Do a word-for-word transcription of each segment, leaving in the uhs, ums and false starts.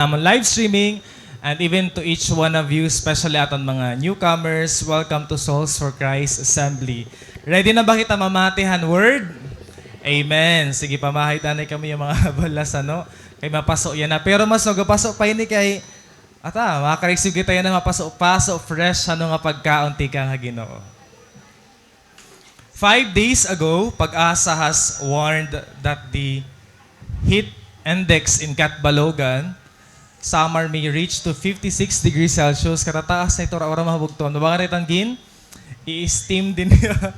amon live streaming, and even to each one of you, especially aton mga newcomers, welcome to Souls for Christ Assembly. Ready na ba kita mamati han word? Amen. Sige, pamahid anay kami yung mga balas, ano? Kay mapaso yana. Pero mas magapaso pa ini kay, ata, makareceive kita yana, mapaso-paso, fresh, ano nga pagkaon tikang ha Ginoo. Five days ago, PAGASA has warned that the heat index in Catbalogan, Samar, may reach to fifty-six degrees Celsius. Katataas na ito, ura-ura mahabugton. Mabanga na itong gin, i-steam din niya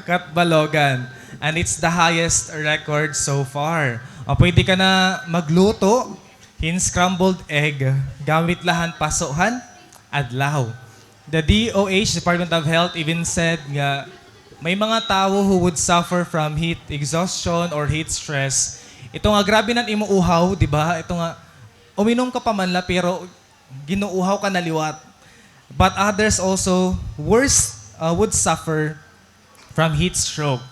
Catbalogan. And it's the highest record so far. O, pwede ka na magluto hin scrambled egg gamit la han paso han adlaw. The D O H, Department of Health, even said nga may mga tawo who would suffer from heat exhaustion or heat stress. Ito nga, grabe nan imo uhaw, di ba? Ito nga, uminom ka pa man la, pero ginuuhaw ka na liwat. But others also worse, uh, would suffer from heat stroke.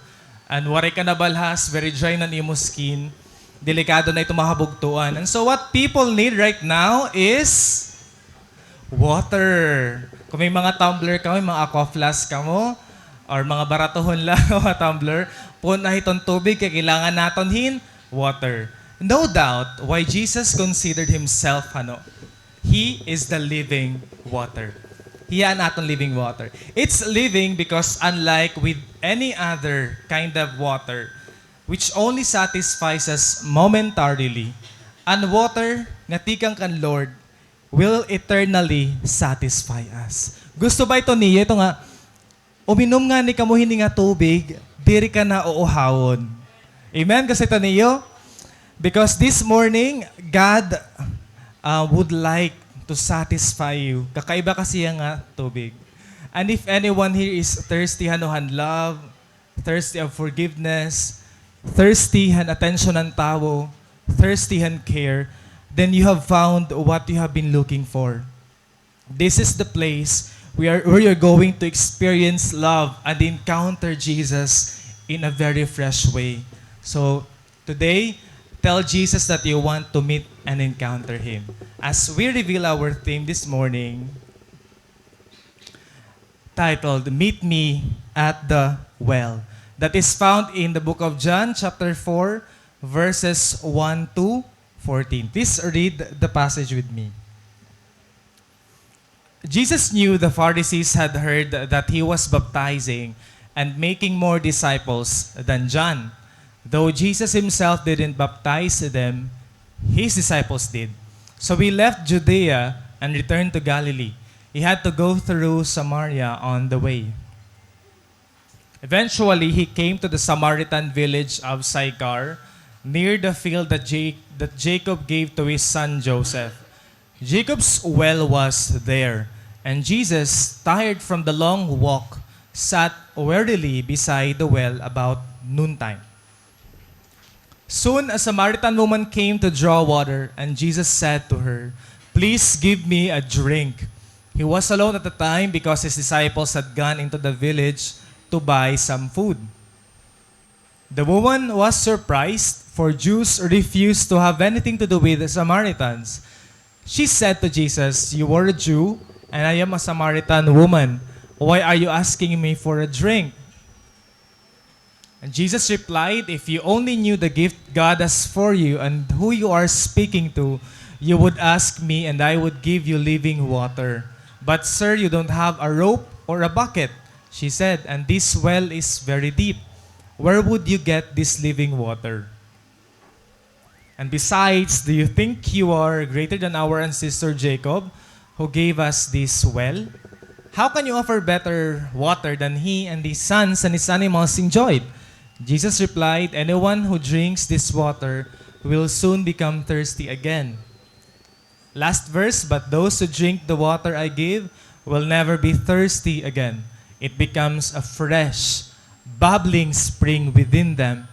And waray ka nabalhas, very dry na an imo skin. Delikado na ito mahabugtuan. And so what people need right now is water. Kung may mga tumbler kamo, mga aqua flask kamo, or mga baratohon la nga mga tumbler, puno na hiton tubig, kay kailangan naton hin water. No doubt why Jesus considered himself, ano, He is the living water. Hiya an aton living water. It's living because unlike with any other kind of water, which only satisfies us momentarily, an water nga tikang kan Lord will eternally satisfy us. Gusto ba ito niyo? Ito nga, uminom ngani kamo hini nga tubig, diri ka na uuhawon. Amen? Gusto ito niyo? Because this morning, God, uh, would like to satisfy you. Kakaiba kasi hiya nga tubig. And if anyone here is thirsty, ano, han love, thirsty of forgiveness, thirsty han atensyon han tawo, thirsty han care, then you have found what you have been looking for. This is the place where, where you're going to experience love and encounter Jesus in a very fresh way. So, today, tell Jesus that you want to meet and encounter Him. As we reveal our theme this morning, titled Meet Me at the Well, that is found in the book of John, chapter four, verses one to fourteen. Please read the passage with me. Jesus knew the Pharisees had heard that he was baptizing and making more disciples than John. Though Jesus himself didn't baptize them, his disciples did. So he left Judea and returned to Galilee. He had to go through Samaria on the way. Eventually, he came to the Samaritan village of Sychar, near the field that Ja-, that Jacob gave to his son Joseph. Jacob's well was there, and Jesus, tired from the long walk, sat wearily beside the well about noontime. Soon a Samaritan woman came to draw water, and Jesus said to her, "Please give me a drink." He was alone at the time because his disciples had gone into the village to buy some food. The woman was surprised, for Jews refused to have anything to do with Samaritans. She said to Jesus, "You are a Jew, and I am a Samaritan woman. Why are you asking me for a drink?" And Jesus replied, "If you only knew the gift God has for you and who you are speaking to, you would ask me and I would give you living water. But sir, you don't have a rope or a bucket," she said, "and this well is very deep. Where would you get this living water? And besides, do you think you are greater than our ancestor Jacob, who gave us this well? How can you offer better water than he and his sons and his animals enjoyed?" Jesus replied, "Anyone who drinks this water will soon become thirsty again." Last verse, "But those who drink the water I give will never be thirsty again. It becomes a fresh, bubbling spring within them,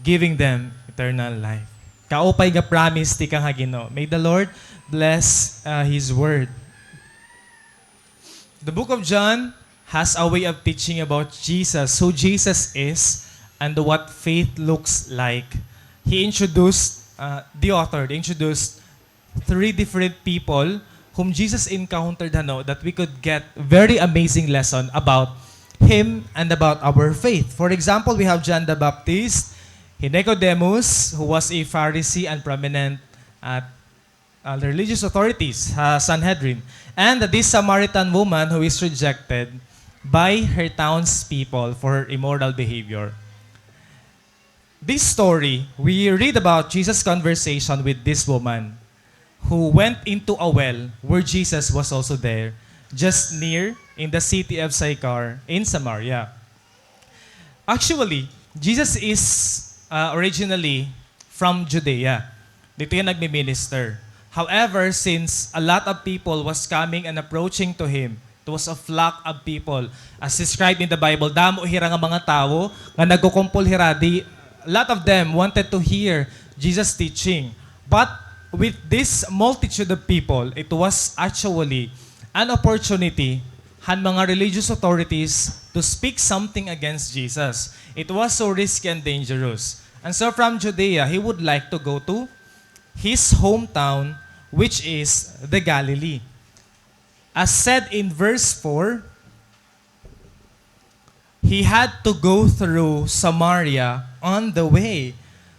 giving them eternal life." Kaupay nga promise tikang ha Ginoo. May the Lord bless, uh, His word. The book of John has a way of teaching about Jesus, who Jesus is, and what faith looks like. He introduced, uh, the author, they introduced three different people whom Jesus encountered, ano, that we could get very amazing lesson about him and about our faith. For example, we have John the Baptist, Nicodemus, who was a Pharisee and prominent at, uh, the religious authorities, uh, Sanhedrin, and this Samaritan woman who is rejected by her townspeople for her immoral behavior. This story, we read about Jesus' conversation with this woman who went into a well where Jesus was also there, just near in the city of Sychar in Samaria. Actually, Jesus is, uh, originally from Judea. Dito hiya nagmi-minister. However, since a lot of people was coming and approaching to him, it was a flock of people. As described in the Bible, damo hira nga mga tawo nga nagkukumpol hira. The, a lot of them wanted to hear Jesus' teaching. But with this multitude of people, it was actually an opportunity han mga religious authorities to speak something against Jesus. It was so risky and dangerous. And so from Judea, he would like to go to his hometown, which is the Galilee. As said in verse four, he had to go through Samaria on the way.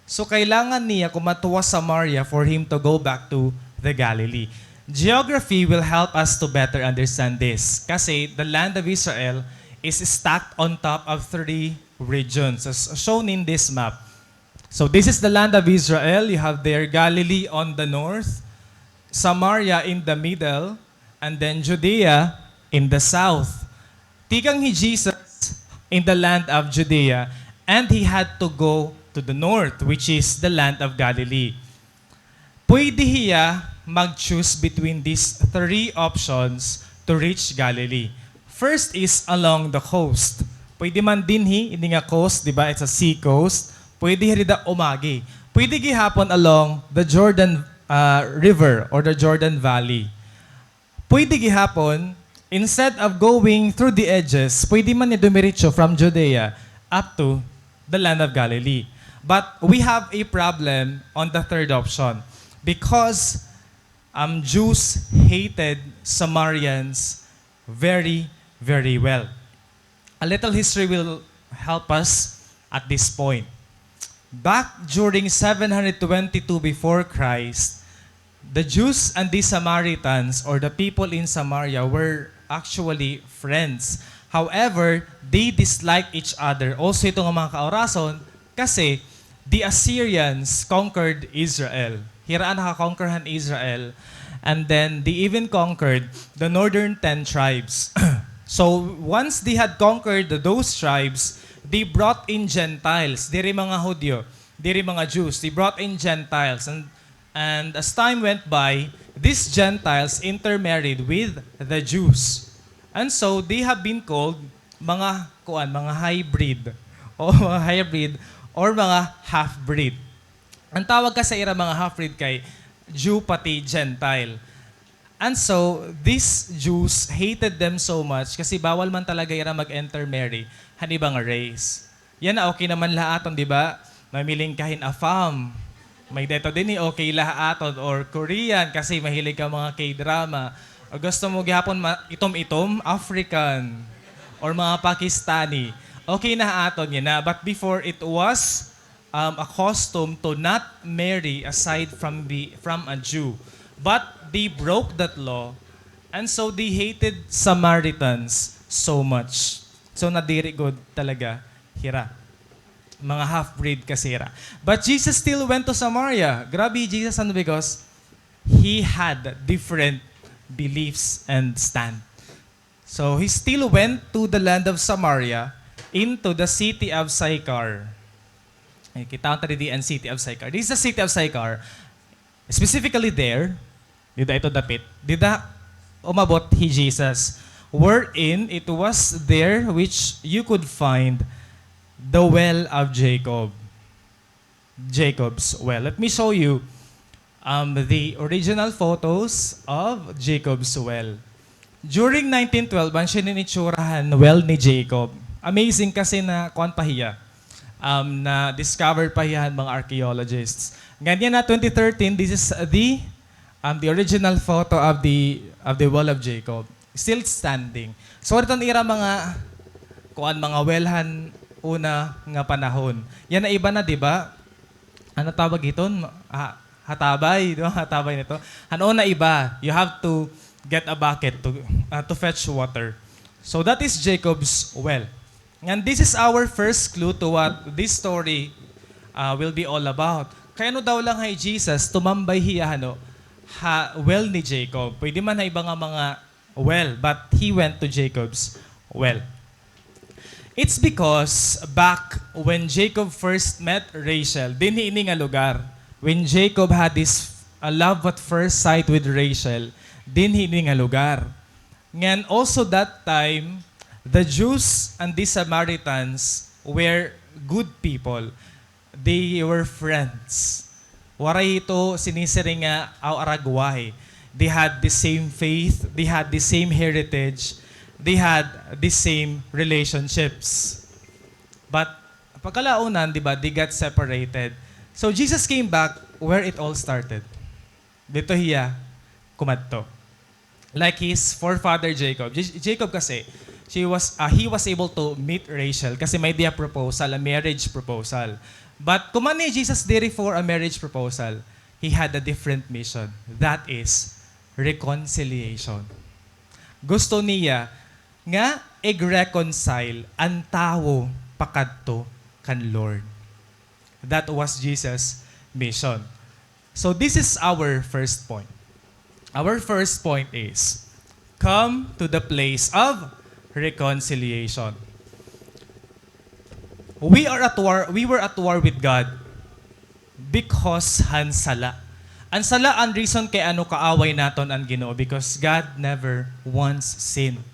So, kailangan niya kumadto ha Samaria for him to go back to the Galilee. Geography will help us to better understand this. Kasi the land of Israel is stacked on top of three regions, as shown in this map. So this is the land of Israel. You have there Galilee on the north, Samaria in the middle, and then Judea in the south. Tikang hi Jesus in the land of Judea, and he had to go to the north, which is the land of Galilee. Pwede hiya mag-choose between these three options to reach Galilee. First is along the coast. Pwede man dinhi, ini nga coast, di ba? It's a sea coast. Pwede hiya dida umagi. Pwede gihapon along the Jordan, uh, River or the Jordan Valley. Pwede gihapon, instead of going through the edges, pwede man niya dumiretso from Judea up to the land of Galilee. But we have a problem on the third option because, um, Jews hated Samaritans very, very well. A little history will help us at this point. Back during seven hundred twenty-two before Christ, the Jews and the Samaritans, or the people in Samaria, were actually friends. However, they dislike each other. Also, ito nga mga kaurason, kasi the Assyrians conquered Israel. Hira an naka-conquer han Israel. And then, they even conquered the northern ten tribes. So, once they had conquered those tribes, they brought in Gentiles. Diri mga Hudyo, diri mga Jews. They brought in Gentiles. And, and as time went by, these Gentiles intermarried with the Jews. And so, they have been called mga, kuan, mga hybrid. O mga hybrid or mga half-breed. An tawag kasi ira mga half-breed kay Jew pati Gentile. And so, these Jews hated them so much kasi bawal man talaga ira mag-intermarry han iba nga race. Yana, okay naman la ha aton, di ba? Mamiling ka hin Afam. May-ada ito dinhi, okay la ha aton. Or Korean, kasi mahilig ka mga K-drama. O gusto mo gihapon ma-, itom-itom, African. Or mga Pakistani. Okay na ha aton yana. But before, it was, um, a custom to not marry aside from the, from a Jew. But they broke that law, and so they hated Samaritans so much. So nadiri gud talaga hira. Mga half-breed kasi hira. But Jesus still went to Samaria. Grabe hi Jesus, ano, because he had different beliefs and stand. So he still went to the land of Samaria, into the city of Sychar. Ay, kita ta didi an city of Sychar. This is the city of Sychar. Specifically there, dida ito dapit. Dida umabot hi Jesus. Wherein it was there which you could find the well of Jacob. Jacob's well. Let me show you, um, the original photos of Jacob's well. During nineteen twelve, an siya ini itsura han well ni Jacob. Amazing kasi na kuan pa hiya. Um, na-discover pa hiya han mga archaeologists. Ngan yana twenty thirteen, this is the, Um, the original photo of the, of the well of Jacob, still standing. So, ito an ira mga, kuan, mga well han una nga panahon. Yana iba na, di ba? Ano tawag hiton? Ha-, hatabay, di ba? Hatabay nito. Han una iba, you have to get a bucket to, ah, to fetch water. So that is Jacob's well. Ngan this is our first clue to what this story, ah, will be all about. Kay ano daw la hi Jesus, tumambay hiya, ano, ha well ni Jacob. Pwede man ha iba nga mga well, but he went to Jacob's well. It's because back when Jacob first met Rachel, dinhi ini nga lugar, when Jacob had this, uh, love at first sight with Rachel, dinhi ini nga lugar. Ngan also that time, the Jews and the Samaritans were good people. They were friends. Waray ito sinisiring nga aw-aragway. They had the same faith, they had the same heritage, they had the same relationships. But pagkalaunan, di ba, they got separated. So Jesus came back where it all started. Didto hiya kumadto. Like his forefather Jacob. J-, Jacob kasi, she was, ah, he was able to meet Rachel kasi may-ada hiya proposal, a marriage proposal. But kuman ni Jesus diri for a marriage proposal, he had a different mission. That is reconciliation. Gusto niya nga ig-reconcile an tawo pakadto kan Lord. That was Jesus' mission. So this is our first point. Our first point is, come to the place of reconciliation. We are at war, we were at war with God because han sala. An sala an reason kay ano kaaway naton an Ginoo, because God never wants sin.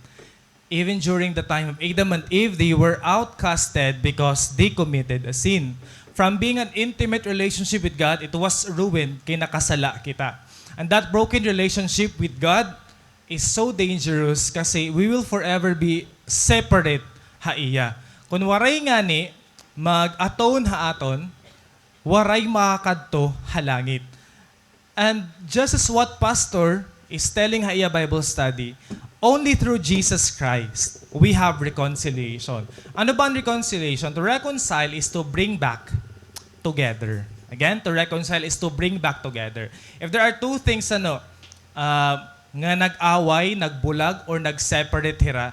Even during the time of Adam and Eve, they were outcasted because they committed a sin. From being an intimate relationship with God, it was ruined kay nakasala kita. And that broken relationship with God is so dangerous kasi we will forever be separate ha iya. Kun waray ngani mag-atone ha aton, waray makakadto ha langit. And just as what pastor is telling ha iya Bible study, only through Jesus Christ, we have reconciliation. Ano ba an reconciliation? To reconcile is to bring back together. Again, to reconcile is to bring back together. If there are two things, ano, ah, nga nag-away, nagbulag, or nag-separate hira,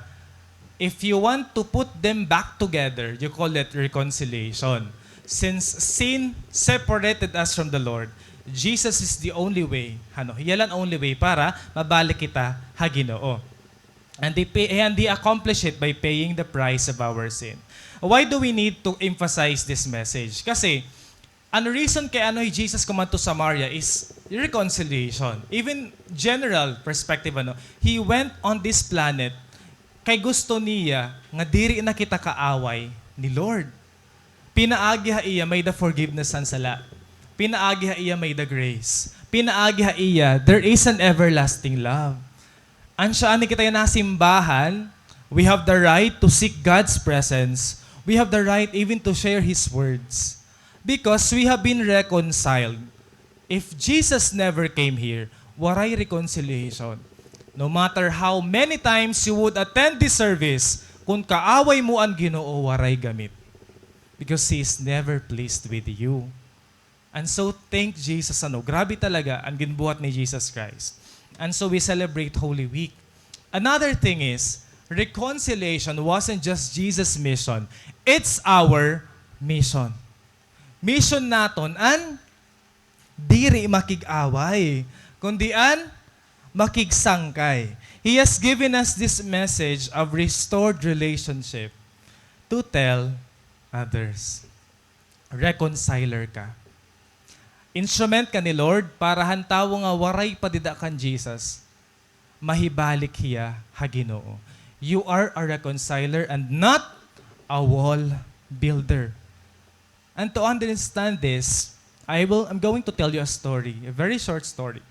if you want to put them back together, you call it reconciliation. Since sin separated us from the Lord, Jesus is the only way. Ano, hiya la an only way para mabalik kita ha Ginoo. And he pay, and he accomplished it by paying the price of our sin. Why do we need to emphasize this message? Kasi an reason kay ano hi Jesus kumadto Samaria is reconciliation. Even general perspective, ano, he went on this planet kay gusto niya nga diri na kita kaaway ni Lord. Pinaagi ha iya may-ada forgiveness han sala. Pinaagi ha iya may-ada grace. Pinaagi ha iya, there is an everlasting love. An siya ani kita yana simbahan, we have the right to seek God's presence. We have the right even to share His words. Because we have been reconciled. If Jesus never came here, waray reconciliation. No matter how many times you would attend this service, kun kaaway mo an Ginoo, waray gamit. Because He is never pleased with you. And so, thank Jesus, ano, grabe talaga an ginbuhat ni Jesus Christ. And so, we celebrate Holy Week. Another thing is, reconciliation wasn't just Jesus' mission. It's our mission. Mission naton an diri makig-away, kundi an makigsangkay. He has given us this message of restored relationship to tell others. Reconciler ka. Instrument ka ni Lord para han tawo nga waray pa dida kan Jesus, mahibalik hiya ha Ginoo. You are a reconciler and not a wall builder. And to understand this, I will, I'm going to tell you a story, a very short story.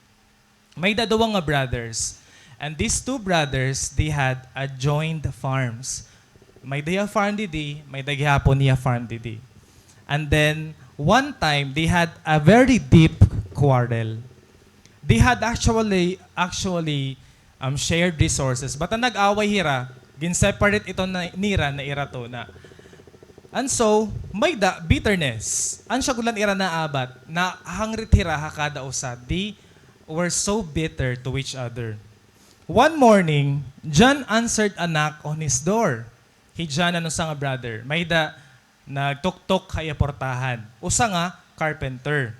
May-ada duha nga brothers. And these two brothers, they had adjoined farms. May-ada hiya farm didi, may-ada gihapon hiya farm didi. And then, one time, they had a very deep quarrel. They had actually, actually, um, shared resources. But an nag-away hira, gin-separate ito na, nira na ira tuna. And so, may-ada bitterness. An siya gud la an ira naabat, nahangrit hira ha kada usa. They were so bitter to each other. One morning, John answered a knock on his door. Hi John an usa nga brother. May-ada nagtuktok ha iya portahan. Usa nga carpenter.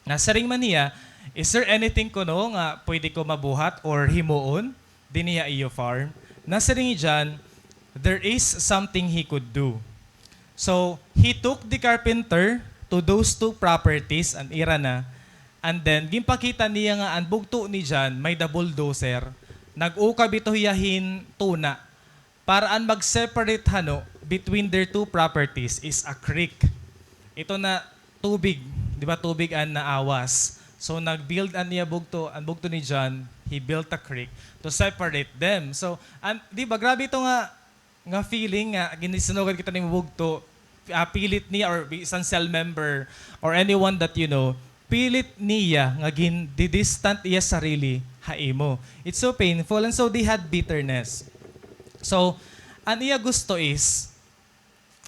Nasiring man hiya, "Is there anything kuno nga pwede ko mabuhat or himuon dinhi ha iyo farm?" Nasiring hi John, "There is something he could do." So, he took the carpenter to those two properties, an ira na, and then, ginpakita niya nga an bugto ni John may-ada bulldozer, nag-ukab ito hiya hin tuna. Para an mag-separate hano between their two properties is a creek. Ito na tubig, di ba, tubig an naawas. So, nag-build an iya bugto, an bugto ni John, he built a creek to separate them. So, an, di ba, grabe ito nga, nga feeling nga, ginisinugad kita ni bugto, ah, pilit niya or bisan cell member or anyone that you know, pilit niya nga gin-didistant iya sarili ha imo. It's so painful. And so they had bitterness. So, an iya gusto is,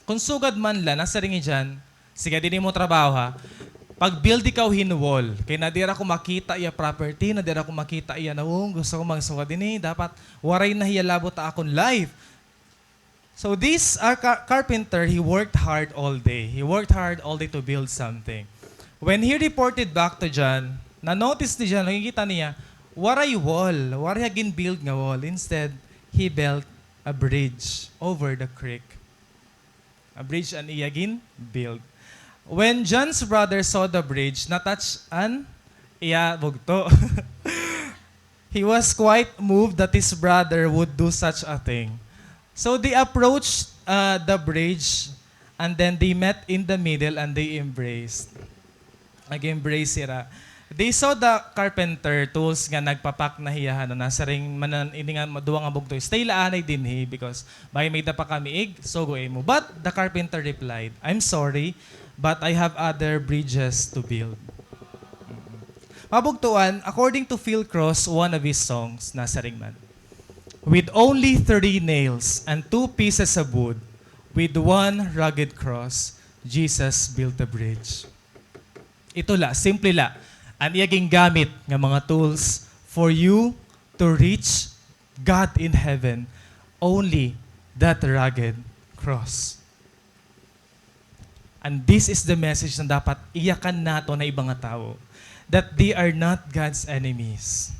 kon sugad man la, nasiring hi John, "Sige, diri mo trabaho, ha. Pag-build ikaw hin wall. Kay nadiri ako makita iya property, nadiri ako makita iya nawong. Gusto ko magsugad dinhi. Dapat waray na hiya labot ha akon life." So this, uh, ca-, carpenter, he worked hard all day. He worked hard all day to build something. When he reported back to John, na-notice ni John, nakikita niya, waray wall, waray gin-build nga wall. Instead, he built a bridge over the creek. A bridge an iya gin-build. When John's brother saw the bridge, na-touch an iya bugto. He was quite moved that his brother would do such a thing. So they approached, uh, the bridge, and then they met in the middle and they embraced. Nag-embrace hira. They saw the carpenter tools nga nagpa-pack na hiya, ano, nasiring man an ini nga duha nga bugto, "Stay la anay dinhi because bangin may-ada pa kami igsugo ha imo." But the carpenter replied, "I'm sorry, but I have other bridges to build." Mabugtoan, according to Phil Cross, one of his songs, nasiring man, "With only three nails and two pieces of wood, with one rugged cross, Jesus built a bridge." Ito la, simple la. An iya gingamit nga mga tools for you to reach God in heaven, only that rugged cross. And this is the message na dapat iyakan naton ha iba nga tawo, that they are not God's enemies.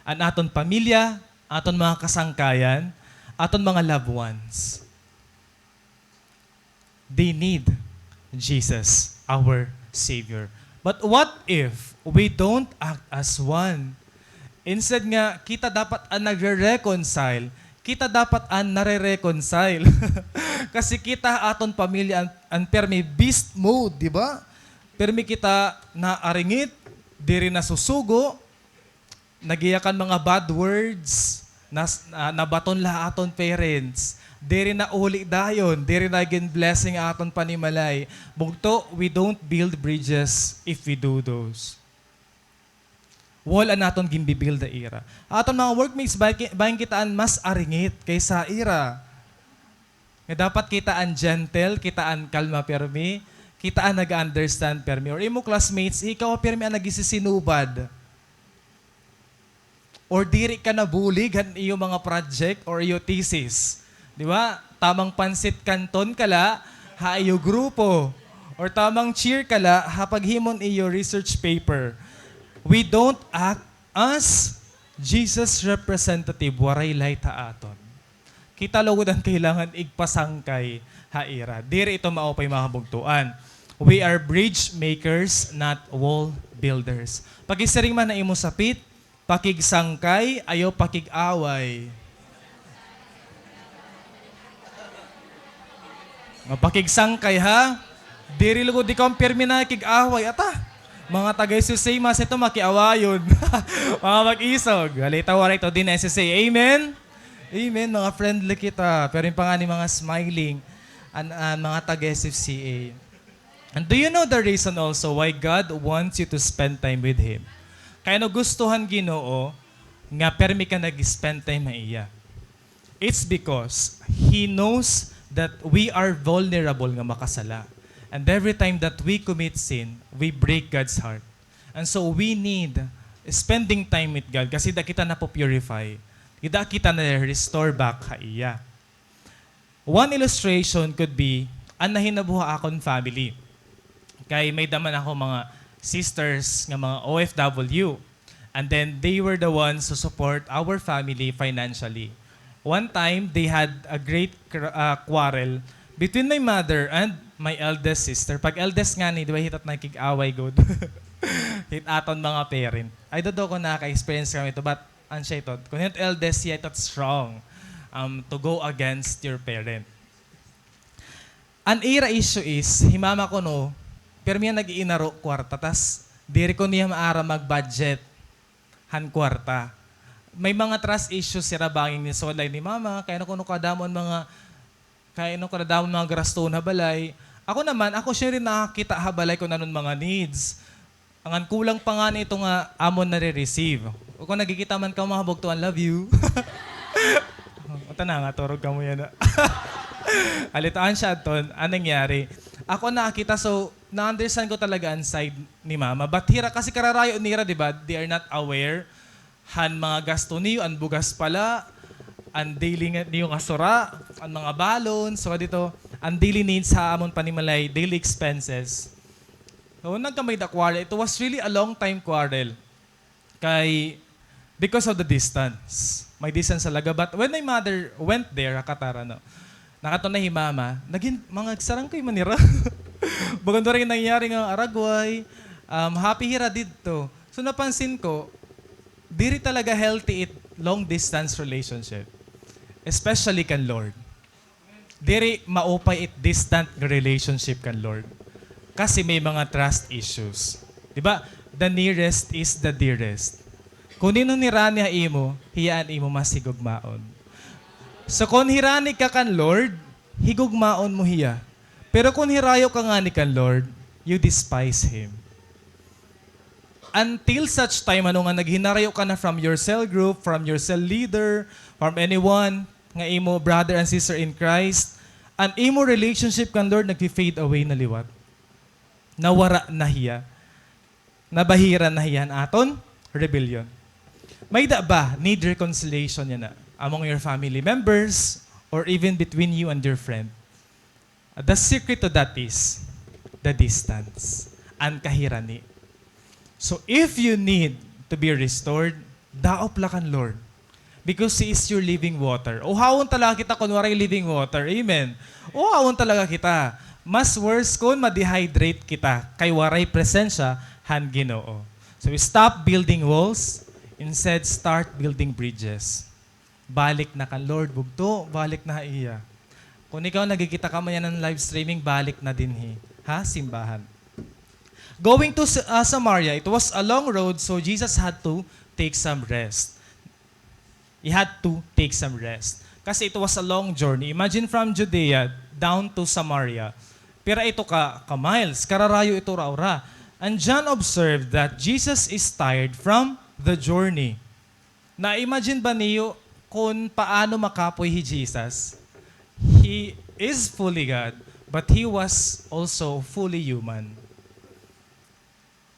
An aton pamilya, aton mga kasangkayan, aton mga loved ones, they need Jesus, our Savior. But what if we don't act as one? Instead nga kita dapat an nagre-reconcile, kita dapat an nare-reconcile. Kasi kita ha aton pamilya an, an pirmi beast mode, di ba? Pirmi kita naaringit, diri nasusugo, nagyayakan mga bad words, nas-, na-, nabaton la ha aton parents. Diri nauli dayon, diri nagin blessing ha aton panimalay. Bugto, we don't build bridges if we do those. Wall an aton ginbi-build ha ira. Aton mga workmates, bangin ki-, bangin kita an mas aringit kaysa ira. Nga dapat kita an gentle, kita an kalma pirmi, kita an nag-understand pirmi. Or imo classmates, ikaw pirmi an nagisisinubad. Or diri ka nabulig han iyo mga project or iyo thesis. Di ba? Tamang pansit canton ka la ha iyo grupo. Or tamang cheer ka la ha paghimo han iyo research paper. We don't act as Jesus representative, waray light ha aton. Kita lugod an kailangan igpasangkay ha ira. Diri ito maupay, mga kabugtoan. We are bridge makers, not wall builders. Pakisiring man ha imo sapit, pakigsangkay, ayaw pakig-away. Nga pakigsangkay, ha? Diri lugod ikaw an pirmi nakig-away. Ata, mga taga-S S A, mas ito makiawayon. Mga mag-isog. Halita, waray ito din S S A. Amen? Amen. Mga friendly kita. Pero yung pa nga ni mga smiling, an, an mga taga-S F C A. And do you know the reason also why God wants you to spend time with Him? Kay ano gusto han Ginoo nga permi ka nag-spend time ha iya? It's because He knows that we are vulnerable nga makasala. And every time that we commit sin, we break God's heart. And so we need spending time with God kasi dida kita napo-purify. Dida kita na-restore back ha iya. One illustration could be an nahinabo ha akon family. Kay may-ada man ako mga sisters nga mga O F W. And then they were the ones who support our family financially. One time, they had a great cr-, ah, quarrel between my mother and my eldest sister. Pag eldest ngani, di ba, hit-at nakig-away gud. Hit-aton mga parent. I don't know kung naka-experience kamo hito, but an siya ito, kun hin-o it eldest, hiya ito it strong, um, to go against your parent. An ira issue is, hi mama kuno, pirmi hiya nag-iinaro kwarta, tas diri kuno hiya maaram mag-budget han kwarta. May mga trust issues hira bangin ginsulay ni mama, kay ano kuno kadamo an mga, kay ano kadamo an mga garastuhon ha balay. Ako naman, ako siring nakakita ha balay kun ano an mga needs. Ngan kulang pa ngani ito nga amon nare-receive. O kun nagkikita man kamo, mga kabugtoan, love you. Unta na nga, turog kamo yana. Alitaan siya adton, an nangyari. Ako nakakita, so, na-understand ko talaga an side ni mama. But hira, kasi kararayo nira, di ba? They are not aware han mga gasto niyo, an bugas pala, an daily nga, niyo nga sura, an mga balon, so dito, an daily needs ha amon panimalay, daily expenses. So, nagkamay-ada quarrel. It was really a long time quarrel. Kay, because of the distance. May distance talaga. But when my mother went there, ha Qatar, ano, nakadto na hi mama, nagin, mga sarangkay man hira. Bagan waray nangyari nga aragway, um, happy hira didto. So, napansin ko, diri talaga healthy it long distance relationship. Especially kan Lord. Diri maupay it distant nga relationship kan Lord. Kasi may mga trust issues. Di ba? The nearest is the dearest. Kun hin-o an hirani ha imo, hiya an imo mas higugmaon. So kun hirani ka kan Lord, higugmaon mo hiya. Pero kun hirayo ka ngani kan Lord, you despise Him. Until such time, ano nga, naghinarayo ka na from your cell group, from your cell leader, from anyone, nga imo brother and sister in Christ, an imo relationship kan Lord nagfi-fade away na liwat. Nawara na hiya. Nabahiran na hiya han aton rebellion. May-ada ba need reconciliation yana among your family members or even between you and your friend? The secret to that is the distance. An kahirani. So if you need to be restored, daop la kan Lord. Because He is your living water. Uhawon talaga kita kun waray living water. Amen. Uhawon talaga kita. Mas worse kun ma-dehydrate kita kay waray presensya han Ginoo. So stop building walls. Instead, start building bridges. Balik na kan Lord, bugto, balik na ha iya. Kun ikaw nagkikita ka man yana han live streaming, balik na dinhi, ha simbahan. Going to S-, ah, Samaria, it was a long road, so Jesus had to take some rest. He had to take some rest. Kasi it was a long journey. Imagine from Judea down to Samaria. Pira ito ka, ka miles, kararayo ito ra-ura. And John observed that Jesus is tired from the journey. Na-imagine ba niyo kun paano makapoy hi Jesus? He is fully God, but He was also fully human.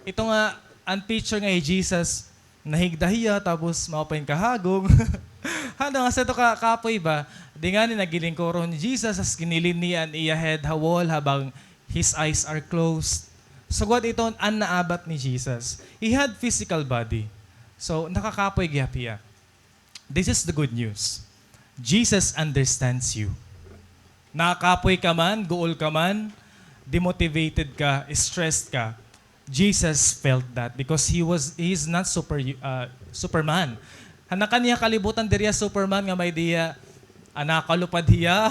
Ito nga, an picture nga hi Jesus, nahigda hiya, tapos maupay an kahagog. Ano nga, sa ito ka, kapoy ba? Di ngani nagilingkuron hi Jesus, tas ginilin niya an iya head ha wall habang his eyes are closed. Sugad iton an naabat ni Jesus. He had physical body. So, nakakapoy gihap hiya. This is the good news. Jesus understands you. Nakakapoy ka man, guol ka man, demotivated ka, stressed ka. Jesus felt that because he was, he is not super, uh, Superman. Hanakan niya kalibutan diri hiya Superman nga may-ada, ah, nakalupad hiya.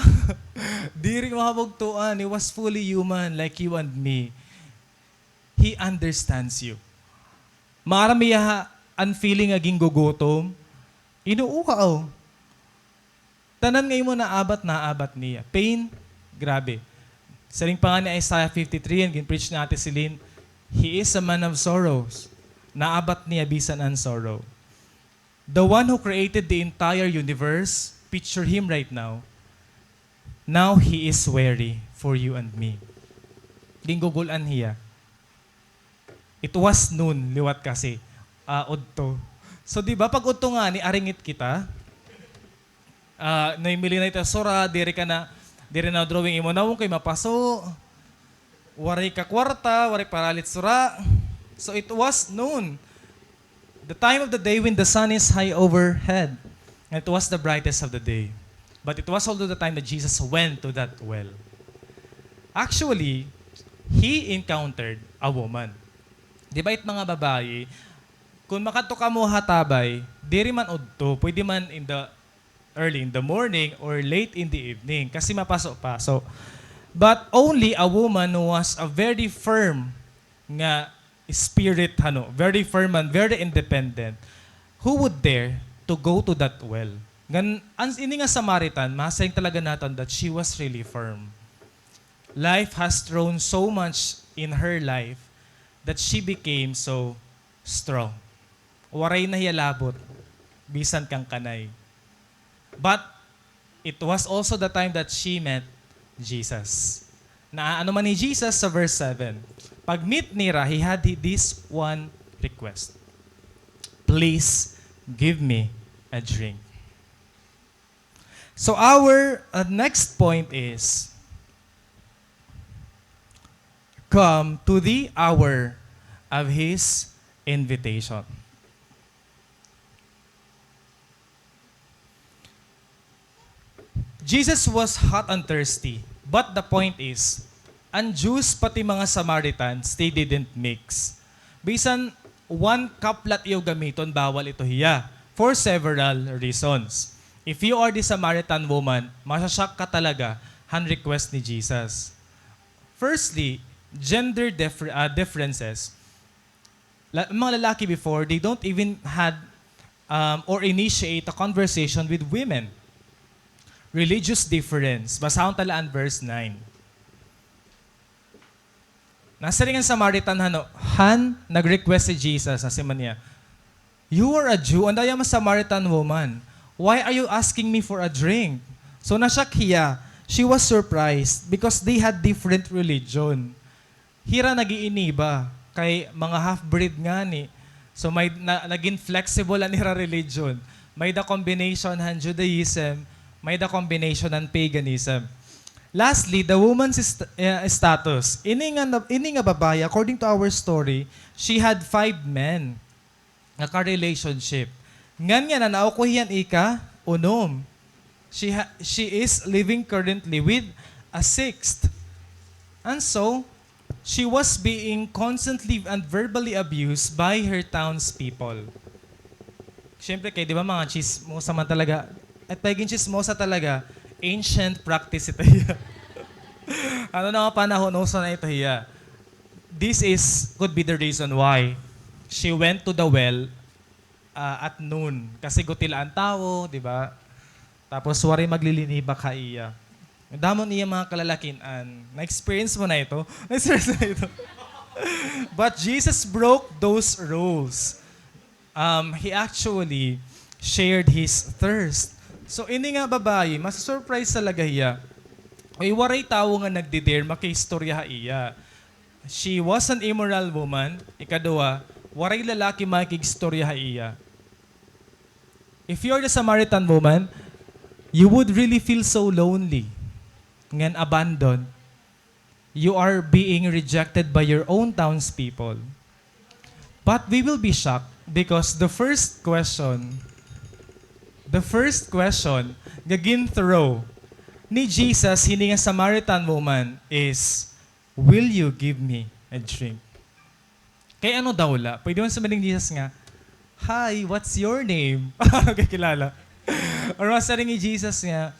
Diri, mga kabugtoan. He was fully human like you and me. He understands you. Maaram hiya an feeling nga gingugutom. Inuuhaw. Tanan nga imo naabat, naabat niya. Pain, grabe. Siring pa ngani Isaiah fifty-three, an gin-preach ni Ate Celine, "He is a man of sorrows." naabat niya bisan an sorrow. The one who created the entire universe, picture him right now. Now he is weary for you and me. Gingugul-an hiya. It was noon, liwat kasi. Ah, udto. So, di ba, pag udto ngani, aringit kita. Ah, naimili na ita sura, diri ka na, diri na drawing imo nawong kay mapaso. Waray ka kwarta, waray paralit sura. So it was noon. The time of the day when the sun is high overhead. And it was the brightest of the day. But it was also the time that Jesus went to that well. Actually, he encountered a woman. Di ba it mga babayi, kung makadto kamo ha tabay, diri man udto, pwede man in the early in the morning or late in the evening kasi mapaso-paso. But only a woman who was a very firm nga spirit, ano, very firm and very independent, who would dare to go to that well? Ngan, an, ini nga Samaritan, masiring talaga naton that she was really firm. Life has thrown so much in her life that she became so strong. Waray na hiya labot, bisan kan kanay. But it was also the time that she met Jesus. Naano man ni Jesus sa verse seven. Pag-meet nira, he had hi-, this one request. "Please give me a drink." So our, uh, next point is, come to the hour of his invitation. Jesus was hot and thirsty, but the point is, an Jews pati mga Samaritans, they didn't mix. Bisan one cup la it iyo gamiton, bawal ito hiya for several reasons. If you are the Samaritan woman, masha-shock ka talaga han request ni Jesus. Firstly, gender differ-, ah, differences. La-, mga lalaki before, they don't even had, um, or initiate a conversation with women. Religious difference. Basahon ta la an verse nine. Nasiring an Samaritan, hano, han nag-request hi Jesus, nasiring man niya, "You are a Jew, and I am a Samaritan woman. Why are you asking me for a drink?" So, na-shock hiya. She was surprised because they had different religion. Hira nag-iiniba kay mga half-breed ngani. So, may na, nagin flexible an ira religion. May-ada combination han Judaism, may-ada combination han paganism. Lastly, the woman's st-, eh, status. Ini nga na, ini nga babaye, according to our story, she had five men nga ka-relationship. Ngan yana, naaukoy hiya han ika-unom. She ha-, she is living currently with a sixth. And so, she was being constantly and verbally abused by her townspeople. Siyempre, kay, di ba, mga tsismosa man talaga. At pagiging tsismosa talaga, ancient practice ito hiya. Ano na nga panahon, uso na ito hiya. This is, could be the reason why she went to the well, ah, at noon. Kasi guti la an tawo, di ba? Tapos waray maglilinibak ha iya. Damo niya mga kalalakin-an. Na-experience mo na ito? Na-experience mo na ito? But Jesus broke those rules. Um, he actually shared his thirst. So, ini nga babaye, masu-surprise talaga hiya. Uy, waray tawo nga nagdi-dare makiistorya ha iya. She was an immoral woman. Ikaduha, waray lalaki makig-istorya ha iya. If you're the Samaritan woman, you would really feel so lonely ngan abandoned. You are being rejected by your own townspeople. But we will be shocked because the first question, the first question nga gin-throw ni Jesus hini nga Samaritan woman is, "Will you give me a drink?" Kay ano daw la? Pwede man siring ni Jesus nga, "Hi, what's your name?" Ano kay kilala? Or masiring ni Jesus nga,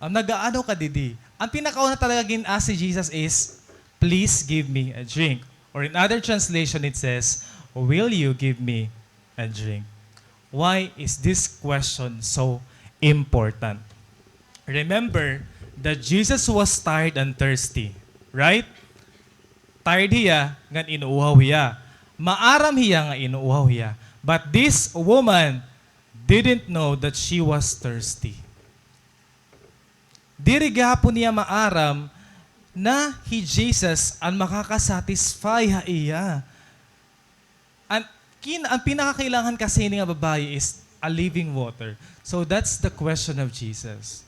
um, "Nag-aano ka didi?" Ang pinakauna talaga gin-ask ni Jesus is, "Please give me a drink." Or in other translation, it says, "Will you give me a drink?" Why is this question so important? Remember that Jesus was tired and thirsty, right? Tired hiya, ngan inuuhaw hiya. Maaram hiya nga inuuhaw hiya. But this woman didn't know that she was thirsty. Diri gihapon niya maaram na hi Jesus an makaka-satisfy ha iya. An, kin-, an pinakakailangan kasi hini nga babayi is a living water. So that's the question of Jesus.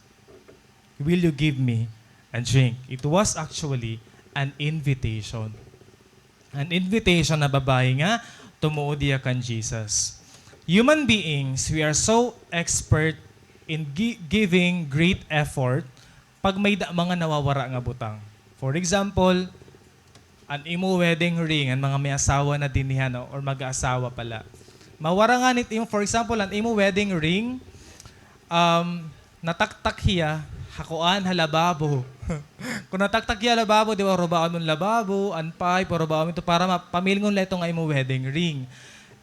"Will you give me a drink?" It was actually an invitation. An invitation na babayi nga tumuod hiya kan Jesus. Human beings, we are so expert in gi-, giving great effort pag may da-, mga nawawara nga butang. For example, an imo wedding ring, an mga may asawa na dinhi, ano, or mag-aasawa pa la. Mawara ngani it imo, for example, an imo wedding ring, um, nataktak hiya ha kuan, ha lababo. Kon nataktak hiya ha lababo, di ba, rubaon mo an lababo, an pipe, rubaon mo ito para ma-, pamilingon la ito nga imo wedding ring.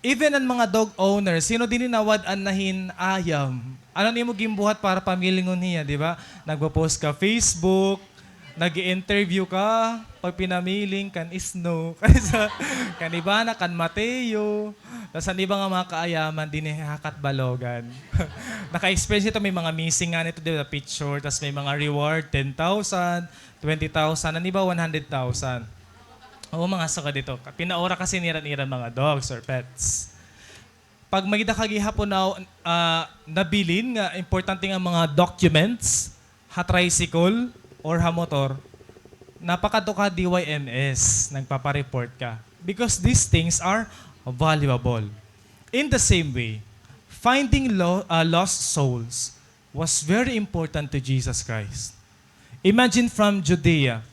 Even an mga dog owners, sino dinhi nawad-an na hin ayam? Ano an imo ginbuhat para pamilingon hiya, di ba? Nagpo-post ka Facebook, nag-i-interview ka, pagpinamiling kan Snow, kan iba na, kan Mateo, tas an iba nga mga kaayaman dinhi ha Catbalogan. Naka-experience ito, may mga missing ngani ito, di ba, picture, tas may mga reward, ten thousand, twenty thousand, an iba, one hundred thousand. Oo, mga sugad ito. Pinaura kasi nira an ira mga dogs or pets. Pag may-ada ka gihapon na, ah, nabilin nga importante nga mga documents ha tricycle or ha motor, napakadto ka ha D Y M S, nagpapa-report ka. Because these things are valuable. In the same way, finding lo-, ah, lost souls was very important to Jesus Christ. Imagine from Judea,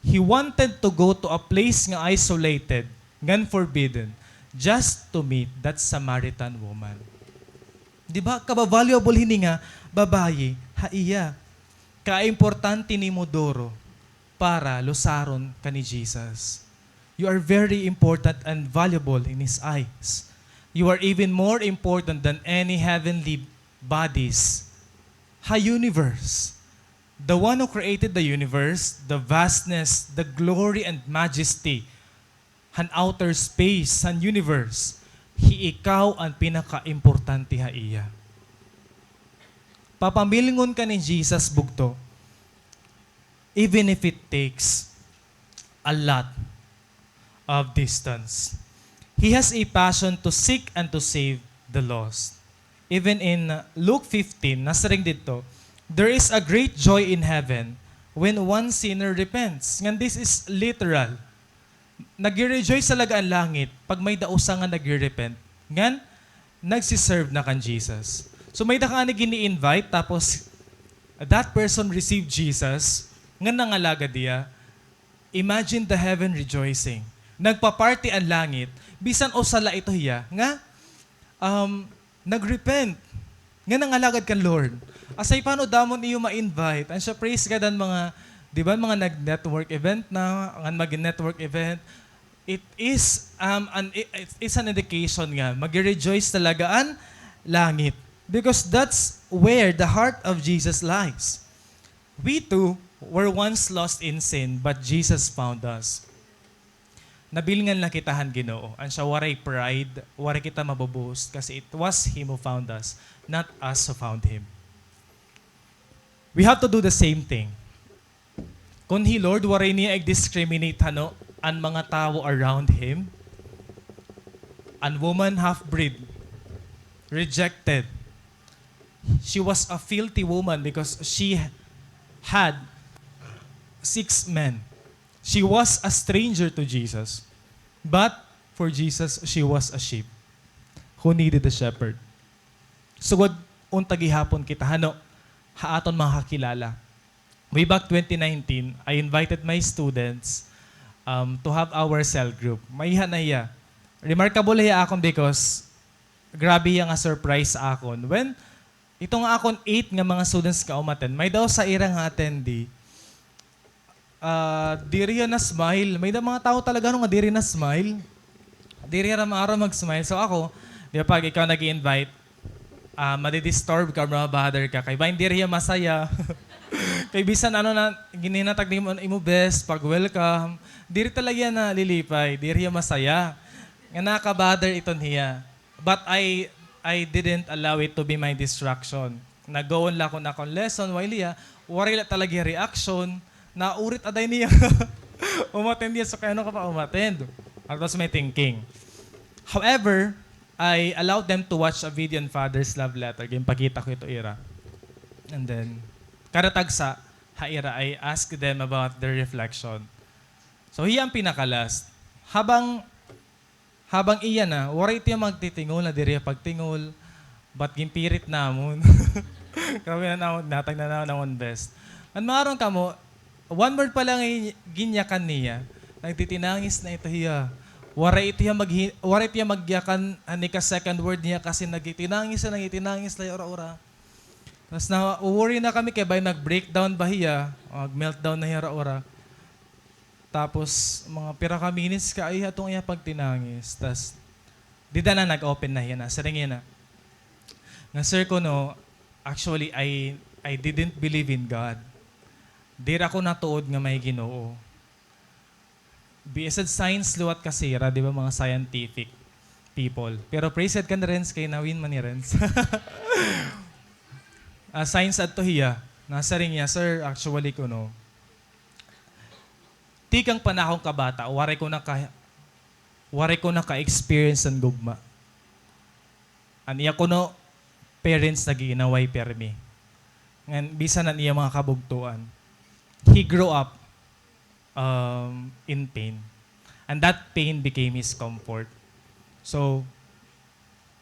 he wanted to go to a place nga isolated, ngan forbidden, just to meet that Samaritan woman. Di ba? Kaba-valuable hini nga babayi ha iya. Kaimportante nimo duro para lusaron ka ni Jesus. You are very important and valuable in His eyes. You are even more important than any heavenly bodies ha universe. The one who created the universe, the vastness, the glory and majesty, han outer space, han universe, hi ikaw an pinakaimportante ha iya. Papamilingon ka ni Jesus bugto, even if it takes a lot of distance. He has a passion to seek and to save the lost. Even in, uh, Luke fifteen, nasiring didto, "There is a great joy in heaven when one sinner repents." Ngan this is literal. Nagre-rejoice talaga an langit pag may-ada usa nga nagre-repent ngan nagsi-serve na kan Jesus. So may-ada ka ngani gini-invite, tapos that person received Jesus, ngan nangalagad hiya. Imagine the heaven rejoicing. Nagpa-party an langit, bisan usa la ito hiya nga, um, nag-repent, nga nangalagad kan Lord. Asay pa ano damo an iyo ma-invite. An siya, praise God, an mga, di ba, mga nag-network event na, ngan mag-network event. It is, um, an, it, it's an indication nga magre-rejoice talaga an langit. Because that's where the heart of Jesus lies. We too were once lost in sin, but Jesus found us. Nabilngan la kita han Ginoo. An siya, waray pride, waray kita maboboast, kasi it was Him who found us, not us who found Him. We have to do the same thing. Kon hi Lord, waray niya ig-discriminate, hano, an mga tawo around Him. An woman half-breed, rejected. She was a filthy woman because she had six men. She was a stranger to Jesus. But for Jesus, she was a sheep who needed a shepherd. Sugod unta gihapon kita, hano, ha aton mga kakilala. Way back twenty nineteen, I invited my students, um, to have our cell group. Maiha na hiya. Remarkable hiya akon because grabe hiya nga surprise sa akon. When ito nga akon eight nga mga students nga umattend, may-ada usa ira nga attendee, ah, diri hiya na-smile. May-ada mga tawo talaga, ano, nga diri na-smile. Diri hira maaram mag-smile. So ako, di ba, pag ikaw nag-i-invite, ah, madi-disturb ka, ma-bother ka. Kay bangin diri hiya masaya. Kay bisan ano na, ginhinatag nimo an imo best, pag-welcome, diri talaga hiya nalilipay, diri hiya masaya. Nga nakabother iton hiya. But I, I didn't allow it to be my distraction. Nag-go on la ako hin akon lesson, while hiya, waray la talaga hiya reaction, naurit aday niya. Umattend hiya, so kay ano ka pa umattend? That was my thinking. However, I allowed them to watch a video on Father's Love Letter. Ginpakita ko ito ira. And then, kada tagsa, ha ira, I asked them about their reflection. So, hiya an pinaka-last. Habang Habang iya na, waray tiya magtitingol, na diri pagtingol, but ginpirit namon. Grabe na namon, natag na namon best. Ngan maaram kamo, one word pa la nga ginyakan niya, nagtitinangis na ito hiya. Waray ito hiya maghi-, waray tiya magyakan, an ika-second word niya kasi nagtitinangis na, nagtitinangis na, ura-ura. Tas na-worry na kami kay bangin nag-breakdown ba hiya, mag-meltdown na hiya, ura-ura. Tapos, mga pira ka minutes kaayo aton iya pagtinangis. Tas, dida na nag-open na hiya na. Siring hiya na nga, "Sir, kuno, actually, I, I didn't believe in God. Diri ako natuod nga may Ginoo." Bisan science liwat kasi hira, di ba, mga scientific people. Pero praise God kan Renz, kay nawin man ni Renz. Ah, science adto hiya, nasiring hiya, "Sir, actually, kuno, tikang pa nakon kabata, waray ko naka-, waray ko naka-experience han gugma. An iya kuno parents nag-iinaway pirmi. Ngan bisan an iya mga kabugtoan." He grew up, um, in pain. And that pain became his comfort. So,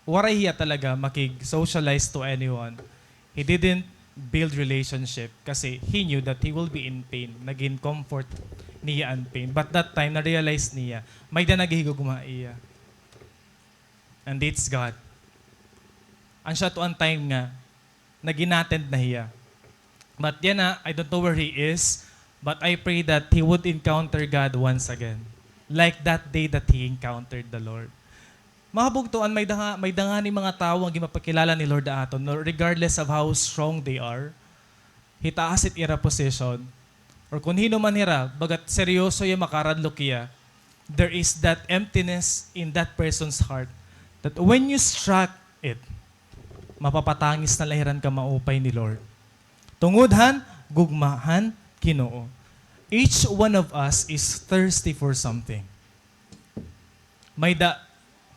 waray hiya talaga makig-socialize to anyone. He didn't build relationship kasi he knew that he will be in pain. Nagin comfort niya an pain. But that time, na-realize niya, may-ada naghihigugma ha iya. And it's God. An siya to an time nga, nag-inattend na hiya. But yana, I don't know where he is, but I pray that he would encounter God once again, like that day that he encountered the Lord. Mga kabugtoan, may-ada nga, may-ada ngani mga tawo nga ginpapakilala ni Lord ha aton, no, regardless of how strong they are, hitaas it ira position, or kon hin-o man hira, bagat seryoso hiya, makaradlok hiya, there is that emptiness in that person's heart that when you struck it, mapapatangis na la hira han kamaupay ni Lord. Tungod han gugma han Ginoo. Each one of us is thirsty for something. May-ada,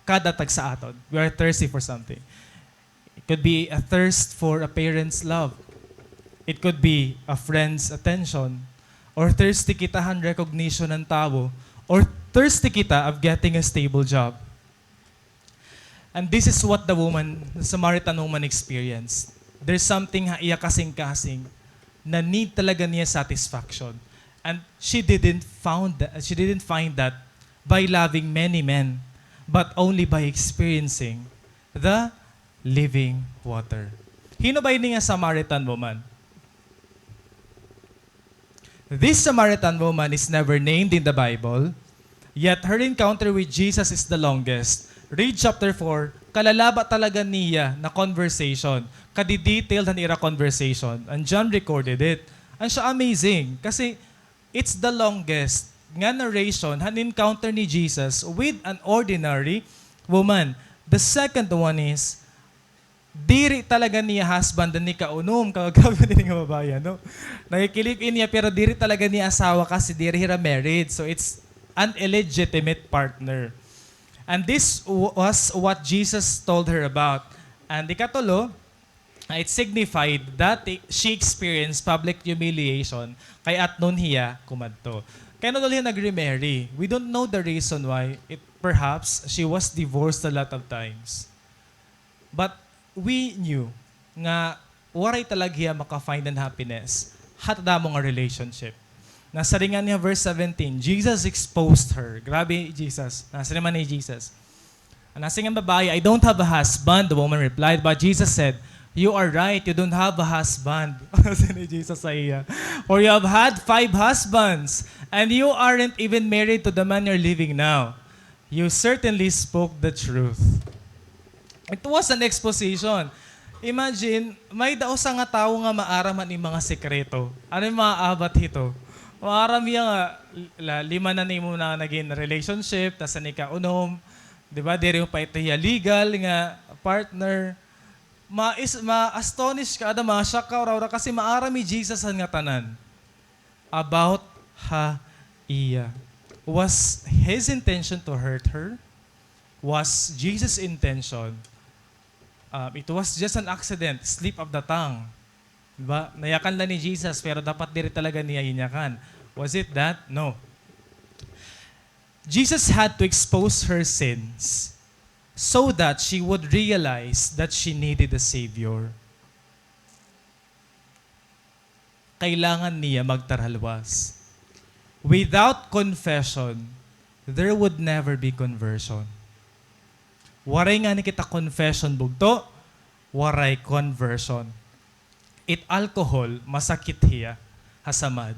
kada tagsa aton, we are thirsty for something. It could be a thirst for a parent's love. It could be a friend's attention. Or thirsty kita han recognition han tawo. Or thirsty kita of getting a stable job. And this is what the woman, the Samaritan woman experienced. There's something ha iya kasingkasing na need talaga niya satisfaction. And she didn't found that, she didn't find that by loving many men, but only by experiencing the living water. Hin-o ba ini nga Samaritan woman? This Samaritan woman is never named in the Bible, yet her encounter with Jesus is the longest. Read chapter four, kalalaba talaga niya na conversation, kadi-detailed han ira conversation, and John recorded it. An siya amazing, kasi it's the longest nga narration han encounter ni Jesus with an ordinary woman. The second one is, diri talaga niya husband an ikaunom. Ka-, grabe ini nga babaye, no? Nakikilive-in niya, pero diri talaga niya asawa kasi diri hira married. So, it's an illegitimate partner. And this w-, was what Jesus told her about. And ikatulo, it signified that i-, she experienced public humiliation kay atnon hiya kumadto. Kay ano daw hiya nag-remarry? We don't know the reason why. It, perhaps, she was divorced a lot of times. But we knew nga waray talaga hiya maka-find an happiness ha tada amo nga relationship. Nasiring ngani ha verse seventeen, Jesus exposed her. Grabe, Jesus. Nasiring man ni Jesus. Nasiring an babaye, "I don't have a husband," the woman replied. But Jesus said, "You are right, you don't have a husband." Siring ni Jesus ha iya, "For you have had five husbands, and you aren't even married to the man you're living now." You certainly spoke the truth. It was an exposition. Imagine, may-ada usa nga tawo nga maaram han im mga sekreto. Ano it mga abat hito? Maaram hiya nga, la-, lima na nimo na nagin relationship, tas an ikaunom, Di ba? Diri mo pa ito hiya legal nga partner. Ma-, is, ma-astonish ka, ada, ma-shock ka, ura-ura, kasi maaram hi Jesus han ngatanan about ha iya. Was his intention to hurt her? Was Jesus' intention? Um, it was just an accident, slip of the tongue. Di ba? Nayakan la ni Jesus, pero dapat diri talaga niya yinyakan. Was it that? No. Jesus had to expose her sins so that she would realize that she needed a Savior. Kailangan niya magtaralwas. Without confession, there would never be conversion. Waray ngani kita confession, bugto, waray conversion. It alcohol, masakit hiya ha samad.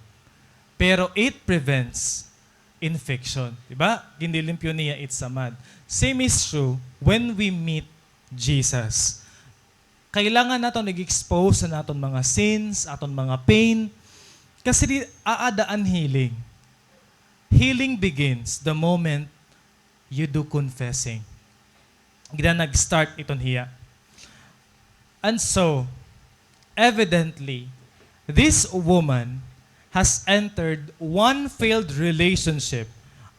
Pero it prevents infection. Di ba? Ginlilimpyo niya it samad. Same is true when we meet Jesus. Kailangan naton i-expose an aton mga sins, aton mga pain. Kasi di aada an healing. Healing begins the moment you do confessing. Dida nag-start iton hiya. And so, evidently, this woman has entered one failed relationship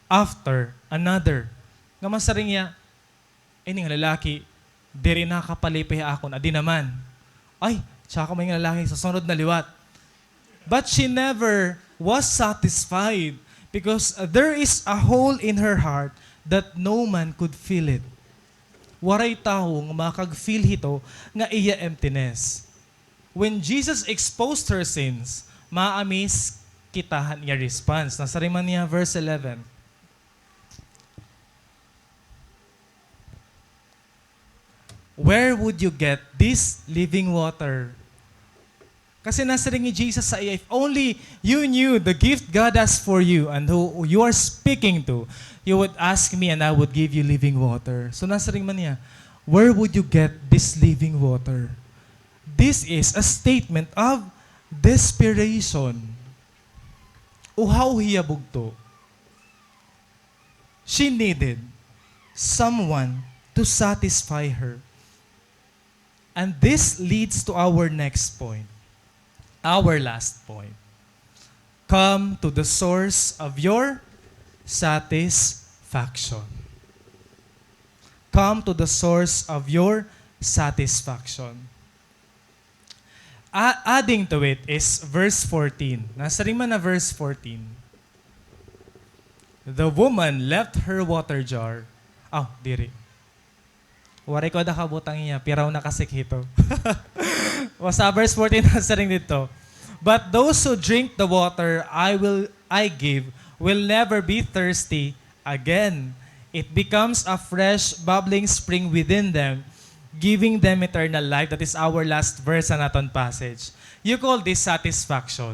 after another. Nga masiring hiya, ini nga lalaki, diri nakapalipay ha akon, adi naman. Ay, tsaka may nga lalaki, sa sunod na liwat. But she never was satisfied because there is a hole in her heart that no man could fill it. Waray tawo nga makag-fill hito nga iya emptiness. When Jesus exposed her sins, ma-amaze kita han iya response. Nasiring man niya, verse eleven. Where would you get this living water? Kasi nasiring hi Jesus ha iya, "If only you knew the gift God has for you and who you are speaking to, you would ask me and I would give you living water." So nasiring man niya, "Where would you get this living water?" This is a statement of desperation. Uhaw hiya, bugto. She needed someone to satisfy her. And this leads to our next point, our last point. Come to the source of your satisfaction. Come to the source of your satisfaction. A-, adding to it is verse fourteen. Nasiring man ha verse fourteen, "The woman left her water jar." Ah, diri. Waray ko ada kabutang hiya, piraw na kasi hito. Basta verse fourteen nasiring didto, "But those who drink the water I will, I give will never be thirsty again. It becomes a fresh, bubbling spring within them, giving them eternal life." That is our last verse sa naton passage. You call this satisfaction.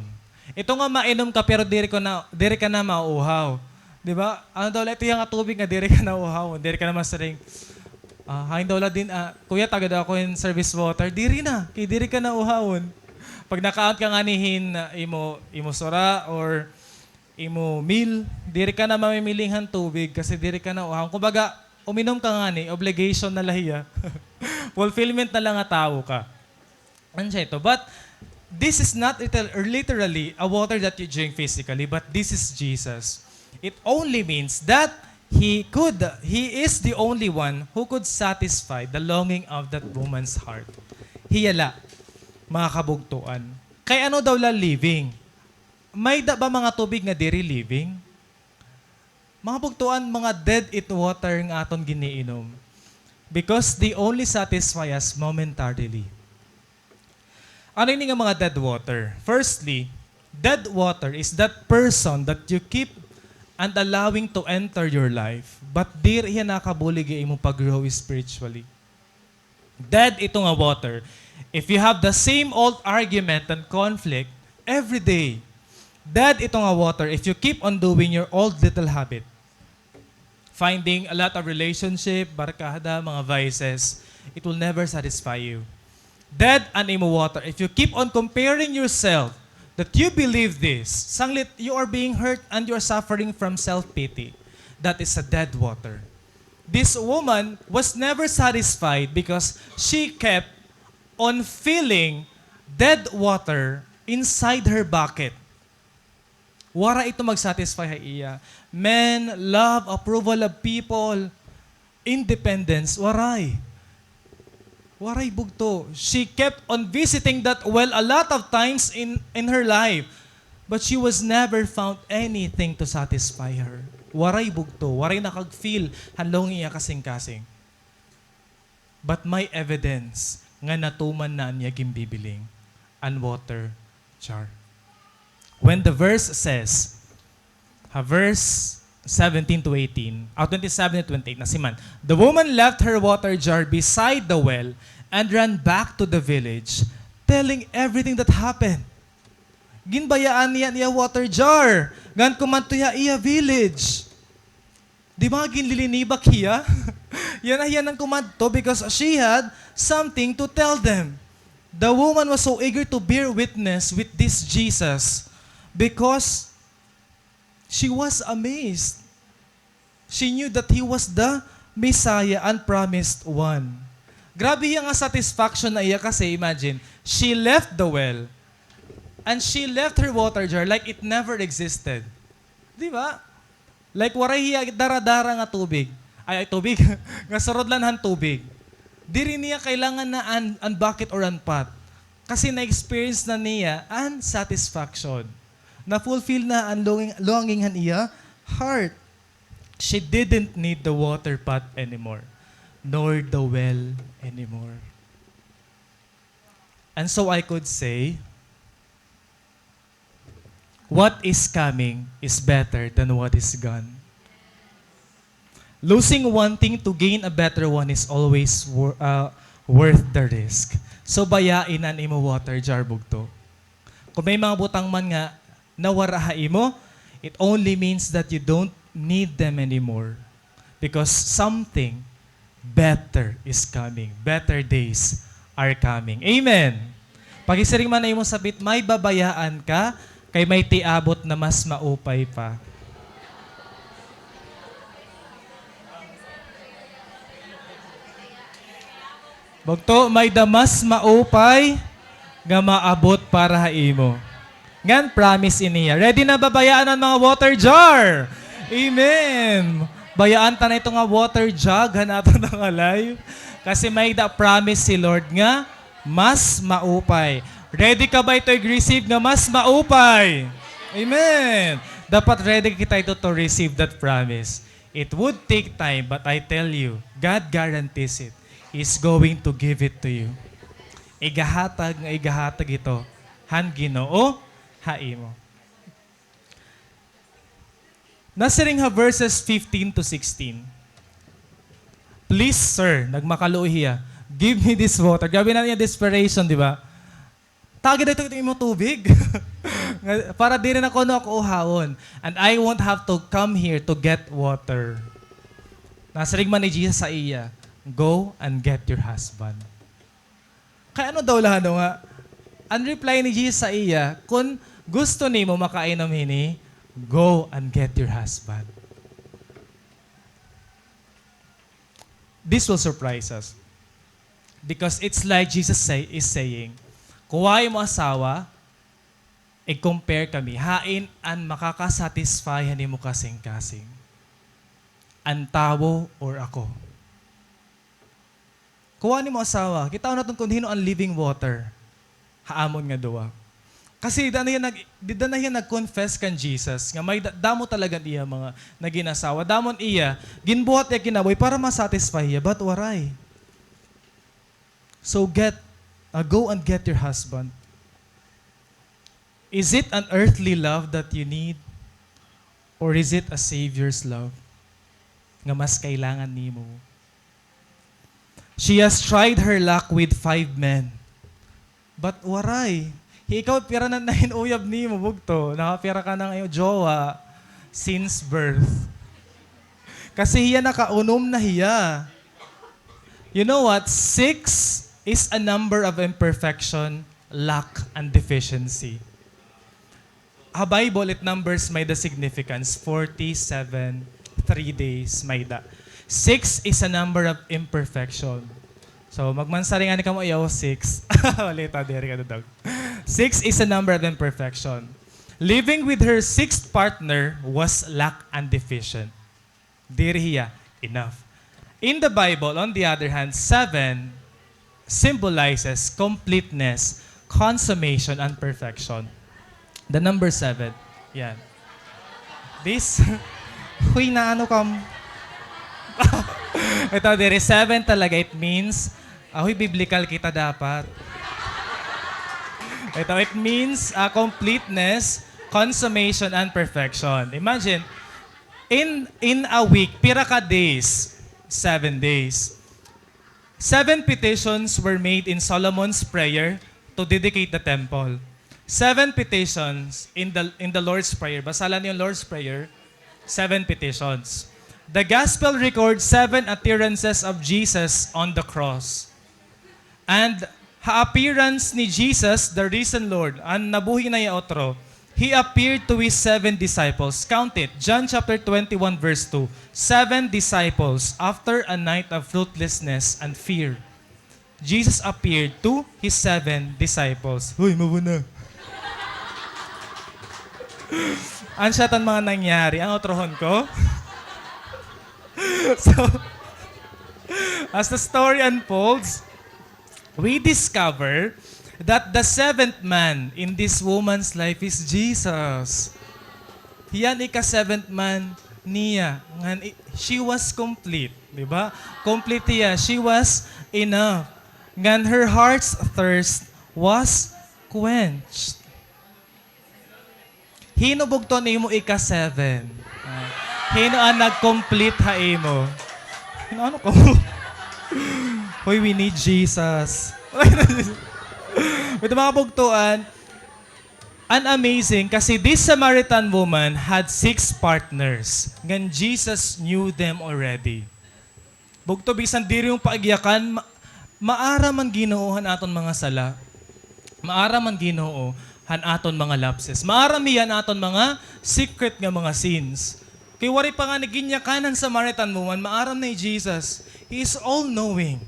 Ito nga mainom ka pero diri ka na, diri ka na mauuhaw. Di ba? Ano daw la ito nga tubig nga diri ka na uhaw, diri ka na masiring. Ah, hain daw la din, ah, "Kuya, taga daw ako hin service water." Diri na, kay diri ka na uhawon. Pag nakaon ka ngani hin, ah, imo, imo sura or imo meal, diri ka na mamimiling han tubig kasi diri ka na uhawon. Kumbaga, uminom ka ngani, obligation na la hiya. Fulfillment na la nga tawo ka. Ano siya ito? But this is not liter-, literally a water that you drink physically, but this is Jesus. It only means that he could, he is the only one who could satisfy the longing of that woman's heart. Hiya la, mga kabugtoan. Kay ano daw la living? May da ba mga tubig nga diri living? Mga bugtoan, mga dead it water nga aton giniinom. Because they only satisfy us momentarily. Ano ini nga mga dead water? Firstly, dead water is that person that you keep and allowing to enter your life, but diri hiya nakabulig ha imo pag-grow spiritually. Dead ito nga water if you have the same old argument and conflict every day. Dead ito nga water if you keep on doing your old little habit. Finding a lot of relationship, barkada, mga vices, it will never satisfy you. Dead an imo water if you keep on comparing yourself that you believe this. Sanglit, you are being hurt and you are suffering from self-pity. That is a dead water. This woman was never satisfied because she kept on filling dead water inside her bucket. Waray ito mag-satisfy ha iya. Men, love, approval of people, independence, waray. Waray bugto. She kept on visiting that well a lot of times in, in her life. But she was never found anything to satisfy her. Waray bugto. Waray nakag-fill han longing iya kasingkasing. But may evidence nga natuman na an iya ginbibiling, an water jar. When the verse says, ha verse seventeen to eighteen, ah, twenty-seven to twenty-eight, nasiman, "The woman left her water jar beside the well and ran back to the village, telling everything that happened." Ginbayaan niya an iya water jar. Ngan kumadto hiya ha iya village. Di ba ginlilinibak hiya? Yana hiya nangkumadto because she had something to tell them. The woman was so eager to bear witness with this Jesus because she was amazed. She knew that he was the Messiah and promised one. Grabe hiya nga satisfaction na iya kasi imagine, she left the well and she left her water jar like it never existed. Di ba? Like, waray hiya dara-dara nga tubig. Ay, ay, tubig. Nga surudlan han tubig. Diri niya kailangan na an, an bucket or an pot. Kasi na-experience na niya an satisfaction. Na-fulfill na an longing, longing han iya heart. She didn't need the water pot anymore, nor the well anymore. And so I could say, what is coming is better than what is gone. Losing one thing to gain a better one is always wor-, uh, worth the risk. So, bayain an imo water jar, bugto. Kung may mga butang man nga nawara ha imo, it only means that you don't need them anymore. Because something better is coming. Better days are coming. Amen. Pakisiring man ha imo sapit, may babayaan ka, kay may tiabot na mas maupay pa. Bugto, may-ada mas maupay nga maabot para ha imo. Ngan promise ini hiya. Ready na ba bayaan an mga water jar? Amen. Bayaan ta na ito nga water jug han aton nga life. Kasi may-ada promise si Lord nga mas maupay. Ready ka ba ito i-receive nga mas maupay? Amen. Dapat ready kita ito to receive that promise. It would take time, but I tell you, God guarantees it. He's going to give it to you. Igahatag nga igahatag ito han Ginoo ha imo. Nasiring ha verses fifteen to sixteen, "Please, sir," nagmakaluoy hiya, "give me this water." Grabe na niya desperation, di ba? Taga dito imo tubig. Nga, para diri na kuno ako uhawon. And I won't have to come here to get water. Nasiring man ni Jesus sa iya, "Go and get your husband." Kay ano daw la, ano nga, an reply ni Jesus sa iya, "Kun gusto nimo makainom hini, go and get your husband." This will surprise us. Because it's like Jesus say, is saying, "Kuha imo asawa, i-compare kami. Hain an makaka-satisfy han imo kasingkasing? An tawo or ako?" Kuha nimo asawa. Kitaon naton kun hin-o an living water ha amon nga duha. Kasi dida na hiya nag-, dida na hiya nag-confess kan Jesus nga may da-, damo talaga an iya mga nagin asawa. Damo an iya ginbuhat iya kinabuhi para ma-satisfy hiya, but waray. So get, uh, go and get your husband. Is it an earthly love that you need? Or is it a Savior's love nga mas kailangan nimo? She has tried her luck with five men. But waray. Ikaw, pira na nahin uyab nimo, bugto? Nakapira ka na nga jowa since birth? Kasi hiya nakaunom na hiya. You know what? Six is a number of imperfection, lack, and deficiency. Ha Bible, it numbers may-ada significance, forty-seven, three days may-ada. Six is a number of imperfection. So, magmansaring ani kamo, ayaw six. Wala ta diri ka dudog. Six is a number of imperfection. Living with her sixth partner was lack and deficient. Diri hiya enough. In the Bible, on the other hand, seven symbolizes completeness, consummation, and perfection. The number seven. Yan. This, huy, naano kam. Ito, diri seven talaga, it means, ah, huy, biblical kita dapat. Ito, it means, ah, completeness, consummation, and perfection. Imagine, in, in a week, pira ka days? Seven days. Seven petitions were made in Solomon's prayer to dedicate the temple. Seven petitions in the, in the Lord's Prayer. Basa la niyo an Lord's Prayer. Seven petitions. The Gospel records seven appearances of Jesus on the cross. And ha appearance ni Jesus, the risen Lord, an nabuhi na nga otro, he appeared to his seven disciples. Count it. John chapter twenty-one, verse two. Seven disciples after a night of fruitlessness and fear. Jesus appeared to his seven disciples. Hoy, mabuna. Ano siya tan mga nangyari? Ang otrohon ko? So, as the story unfolds, we discover that the seventh man in this woman's life is Jesus. Hiya an ika-seventh man niya. Ngan i-, she was complete, di ba? Complete hiya. She was enough. Ngan her heart's thirst was quenched. Hin-o bugto an imo ika-seven? Ah, hin-o an nag-complete ha imo? Hin-o, ano ka? Hoy, we need Jesus. Ito, mga bugtuan, an amazing kasi this Samaritan woman had six partners. Ngan Jesus knew them already. Bugto, bisan diri mo pa igyakan, ma-, maaram an Ginoo han aton mga sala. Maaram an Ginoo han aton mga lapses. Maaram hiya han aton mga secret nga mga sins. Kay waray pa ngani ginyakanan han Samaritan woman, maaram na hi Jesus. He is all-knowing.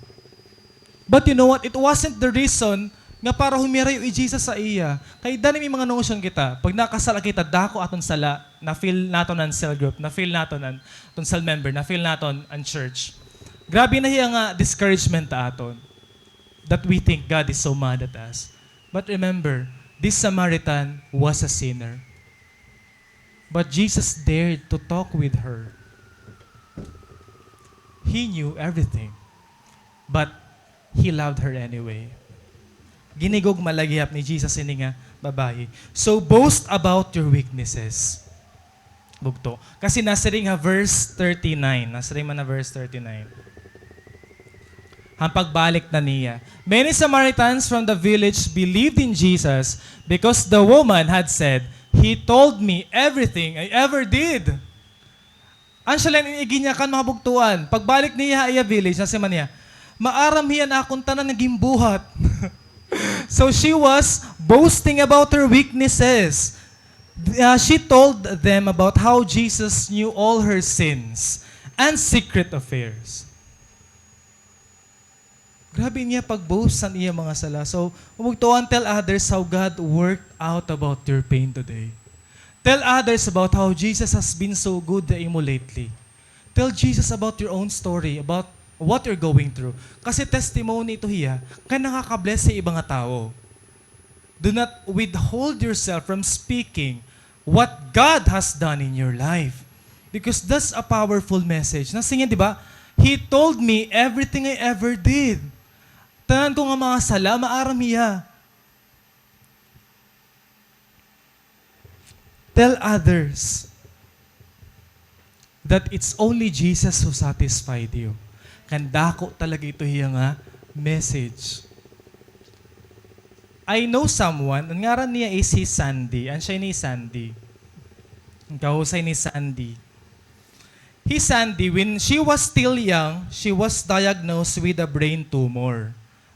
But you know what? It wasn't the reason nga para humirayo hi Jesus ha iya. Kay dani may mga notion kita. Pag nakasala kita, dako aton sala, na-feel naton an cell group, na-feel naton an, aton cell member, na-feel naton an church. Grabe na hiya nga discouragement ha aton. That we think God is so mad at us. But remember, this Samaritan was a sinner. But Jesus dared to talk with her. He knew everything. But he loved her anyway. Ginhigugma la gihap ni Jesus ini nga babayi. So boast about your weaknesses. Bugto. Kasi nasiring ha verse thirty-nine. Nasiring man ha verse thirty-nine. Han pagbalik na niya. Many Samaritans from the village believed in Jesus because the woman had said, "He told me everything I ever did." An siya la an iginyakan, mga bugtuan. Pagbalik niya ha iya village, nasiring man niya, "Maaram hiya an akon tanan nga ginbuhat." So she was boasting about her weaknesses. Uh, she told them about how Jesus knew all her sins and secret affairs. Grabe niya pag-boast han iya mga sala. So, mga bugtuan, tell others how God worked out about your pain today. Tell others about how Jesus has been so good ha imo lately. Tell Jesus about your own story, about what you're going through. Kasi testimony ito hiya, kay nakaka-bless ha iba nga tawo. Do not withhold yourself from speaking what God has done in your life. Because that's a powerful message. Nasiring, di ba? "He told me everything I ever did." Tanan ko nga mga sala, maaram hiya. Tell others that it's only Jesus who satisfied you. Kan dako talaga ito hiya nga message. I know someone, an ngaran niya is hi Sandy. An siya ni Sandy. An kahusay ni Sandy. Hi Sandy, when she was still young, she was diagnosed with a brain tumor.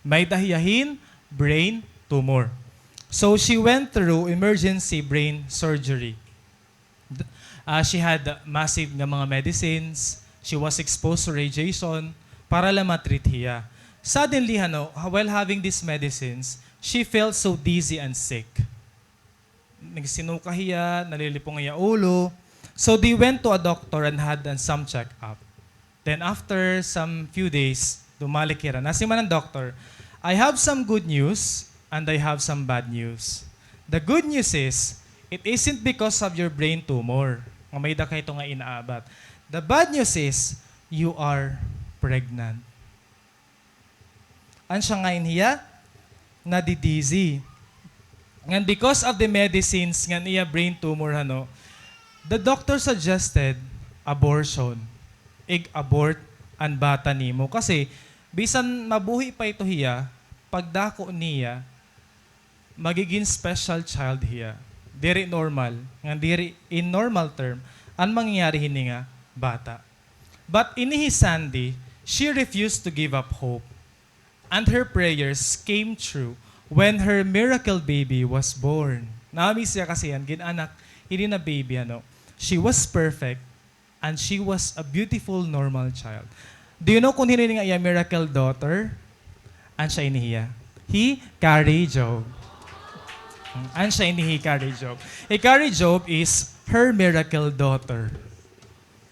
May-ada hiya hin brain tumor. So she went through emergency brain surgery. D-, ah, she had massive nga mga medicines. She was exposed to radiation para la ma-treat hiya. Suddenly, ano, while having these medicines, she felt so dizzy and sick. Nagsinuka hiya, nalilipong iya ulo. So they went to a doctor and had an, some check-up. Then after some few days, dumalik hira. Nasiring man an doctor, "I have some good news and I have some bad news. The good news is, it isn't because of your brain tumor nga may-ada ka hito nga inaabat. The bad news is, you are pregnant." An siya ngain hiya, nadi-dizzy. Ngan because of the medicines ngan iya brain tumor, ano, the doctor suggested abortion. Ig-abort an bata nimo. Kasi, bisan mabuhi pa ito hiya, pagdako niya, magigin special child hiya. Diri normal, ngan diri in normal term, an mangyayari hini nga bata. But ini hi Sandy, she refused to give up hope. And her prayers came true when her miracle baby was born. Na-amaze hiya kasi an gin-anak hini na baby, ano, she was perfect and she was a beautiful, normal child. Do you know kun hin-o ini nga iya miracle daughter? An siya ini hiya. Hi Kari Job. An siya ini hi Kari Job. Hi Kari Job is her miracle daughter.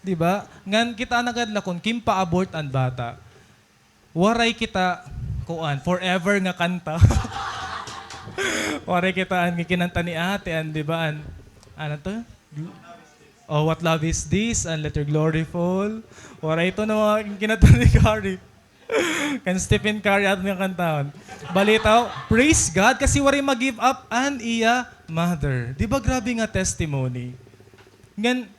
Di ba? Ngan kita na gad la kun ginpa-abort an bata. Waray kita, kuan, forever nga kanta. Waray kita an gikinanta ni ate, an, di ba, an, ano to? Oh, What Love Is This, an Let Your Glory Fall. Waray ito na mga kinanta ni Kari. Kan Stephen Curry aton nga kantahon. Balitaw, praise God, kasi waray ma-give up an iya mother. Di ba grabe nga testimony? Ngan,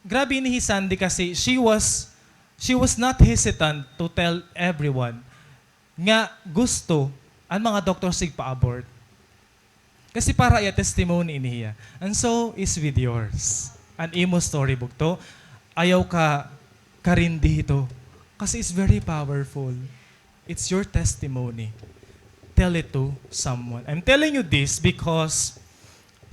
grabe ini hi Sandy kasi she was, she was not hesitant to tell everyone nga gusto an mga doktor sig pa-abort. Kasi para iya testimony ini hiya. And so is with yours. An imo story, bugto. Ayaw ka karindi hito. Kasi it's very powerful. It's your testimony. Tell it to someone. I'm telling you this because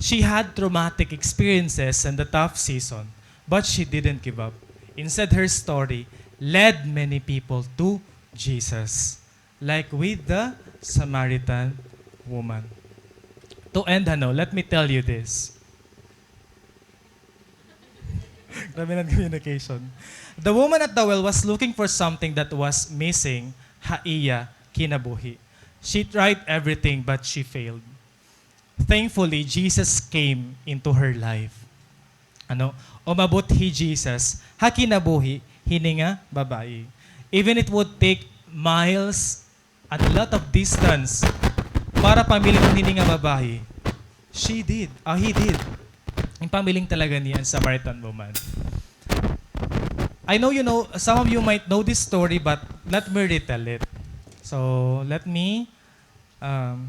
she had traumatic experiences and a tough season, but she didn't give up. Instead, her story led many people to Jesus, like with the Samaritan woman. To end, ano, let me tell you this. Grabe na communication. The woman at the well was looking for something that was missing ha iya kinabuhi. She tried everything, but she failed. Thankfully, Jesus came into her life. Ano, umabot hi Jesus ha kinabuhi hini nga babayi. Even it would take miles and a lot of distance para pamilingon hini nga babayi. She did. Ah, he did. Ginpamiling talaga niya an Samaritan woman. I know you know, some of you might know this story, but let me retell it. So, let me, um,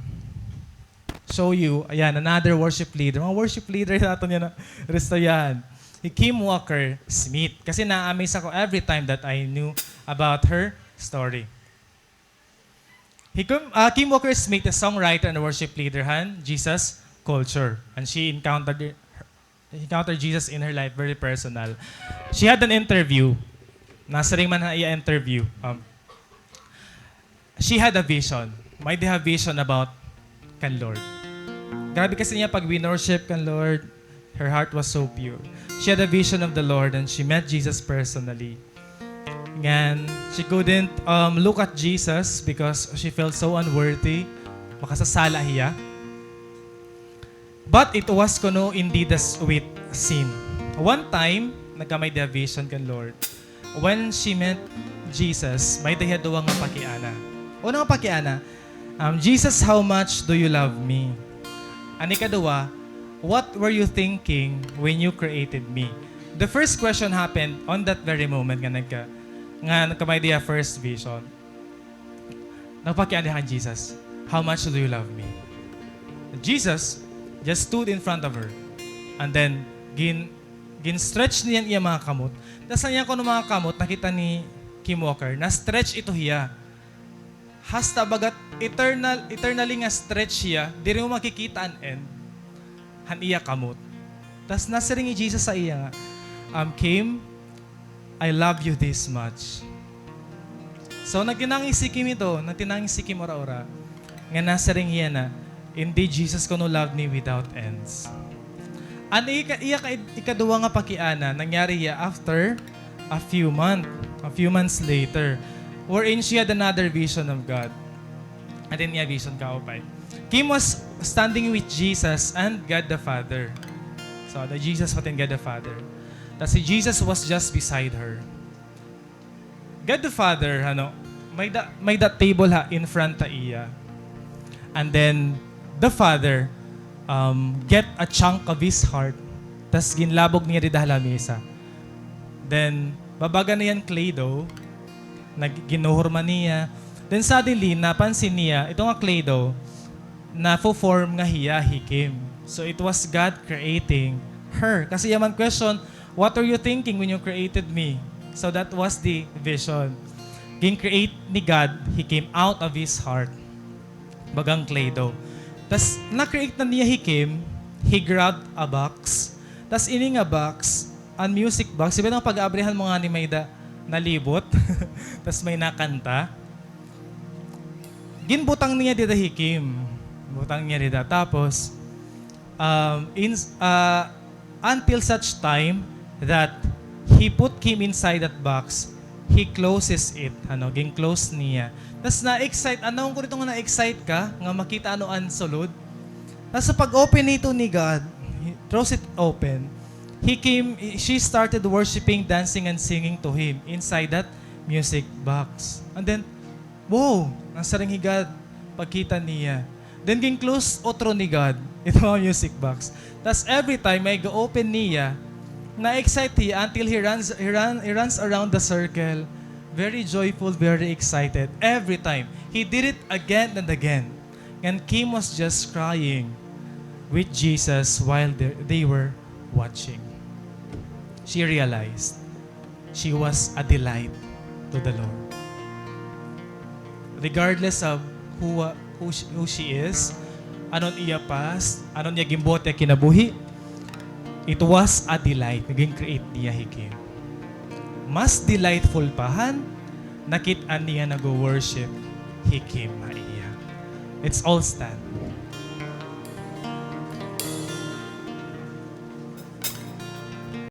show you. Ayan, another worship leader. Mga worship leader naton yana. Resto yan. Hi Kim Walker Smith. Kasi na-amaze ako every time that I knew about her story. Hi Kim, ah, Kim Walker Smith, a songwriter and a worship leader han Jesus Culture. And she encountered, encountered Jesus in her life, very personal. She had an interview. Nasiring man ha iya interview. Um, she had a vision. May-ada hiya vision about kan Lord. Grabe kasi niya pag winworship kan Lord. Her heart was so pure. She had a vision of the Lord and she met Jesus personally. Ngan, she couldn't, um, look at Jesus because she felt so unworthy. Makasasala hiya. But it was kuno indeed a sweet scene. One time, nagkamay-ada hiya vision kan Lord. When she met Jesus, may-ada hiya duha nga pakiana. Una nga pakiana, um, "Jesus, how much do you love me?" An ikaduha, "What were you thinking when you created me?" The first question happened on that very moment nga nagka-, nga nagkamay-ada hiya first vision. Nagpakiana hiya kan Jesus, "How much do you love me?" Jesus just stood in front of her. And then, gin-, gin-stretch niya an iya mga kamot. Tas an iya kuno mga kamot, nakita ni Kim Walker, na-stretch ito hiya. Hasta bagat eternal, eternally nga stretch hiya, diri mo makikita an end han iya kamot. Tas nasiring hi Jesus ha iya nga, um, "Kim, I love you this much. So, nagtinangis si Kim ito, nagtinangis si Kim ura-ura. Nga nasiring hiya na, "Indeed, Jesus, kuno love ni without ends." An ika-, iya ka-, ikaduha nga pakiana, nangyari hiya after a few month, a few months later, wherein she had another vision of God. Ano ini nga vision, kaupay? Kim was standing with Jesus and God the Father. So, the Jesus pati God the Father. Tas si Jesus was just beside her. God the Father, ano, may da, may da table ha in front ha iya. And then, the Father, um, get a chunk of his heart, tas ginlabog niya dida ha lamesa. Then, babaga niya an clay dough, nag-, ginuhurma niya. Then, suddenly, napansin niya, ito nga clay dough, nafo-form nga hiya hi Kim. So, it was God creating her. Kasi iya man question, "What are you thinking when you created me?" So, that was the vision. Gin-create ni God hi Kim out of his heart. Bagang clay dough. Tas, na-create na niya hi Kim, he grabbed a box. Tas, ini nga box, an music box, iba nga pag-aabrihan mo ngani may da, nalibot. Tas, may nakanta. Ginbutang niya dida hi Kim. Butang niya dida. Tapos, um, in, ah, until such time that he put Kim inside that box, he closes it. Ano, gin-close niya. Tas na-excite. Ano ko dito nga na-excite ka? Nga makita ano an sulod? Tas sa pag-open nito ni God, he throws it open. He came, she started worshiping, dancing, and singing to him inside that music box. And then, "Wow!" nasiring hi God, pagkita niya. Then, gin-close utro ni God, ito nga music box. Tas every time may ga-open niya, na-excite hiya until he runs, he run, he runs around the circle, very joyful, very excited. Every time. He did it again and again. And Kim was just crying with Jesus while they, they were watching. She realized she was a delight to the Lord. Regardless of who, who she, who she is, ano an iya past, ano an iya ginbuhat ha kinabuhi, it was a delight nga gin-create niya hi Kim. Mas delightful pa han nakit-an niya nagwo-worship hi Kim ha iya. Let's all stand.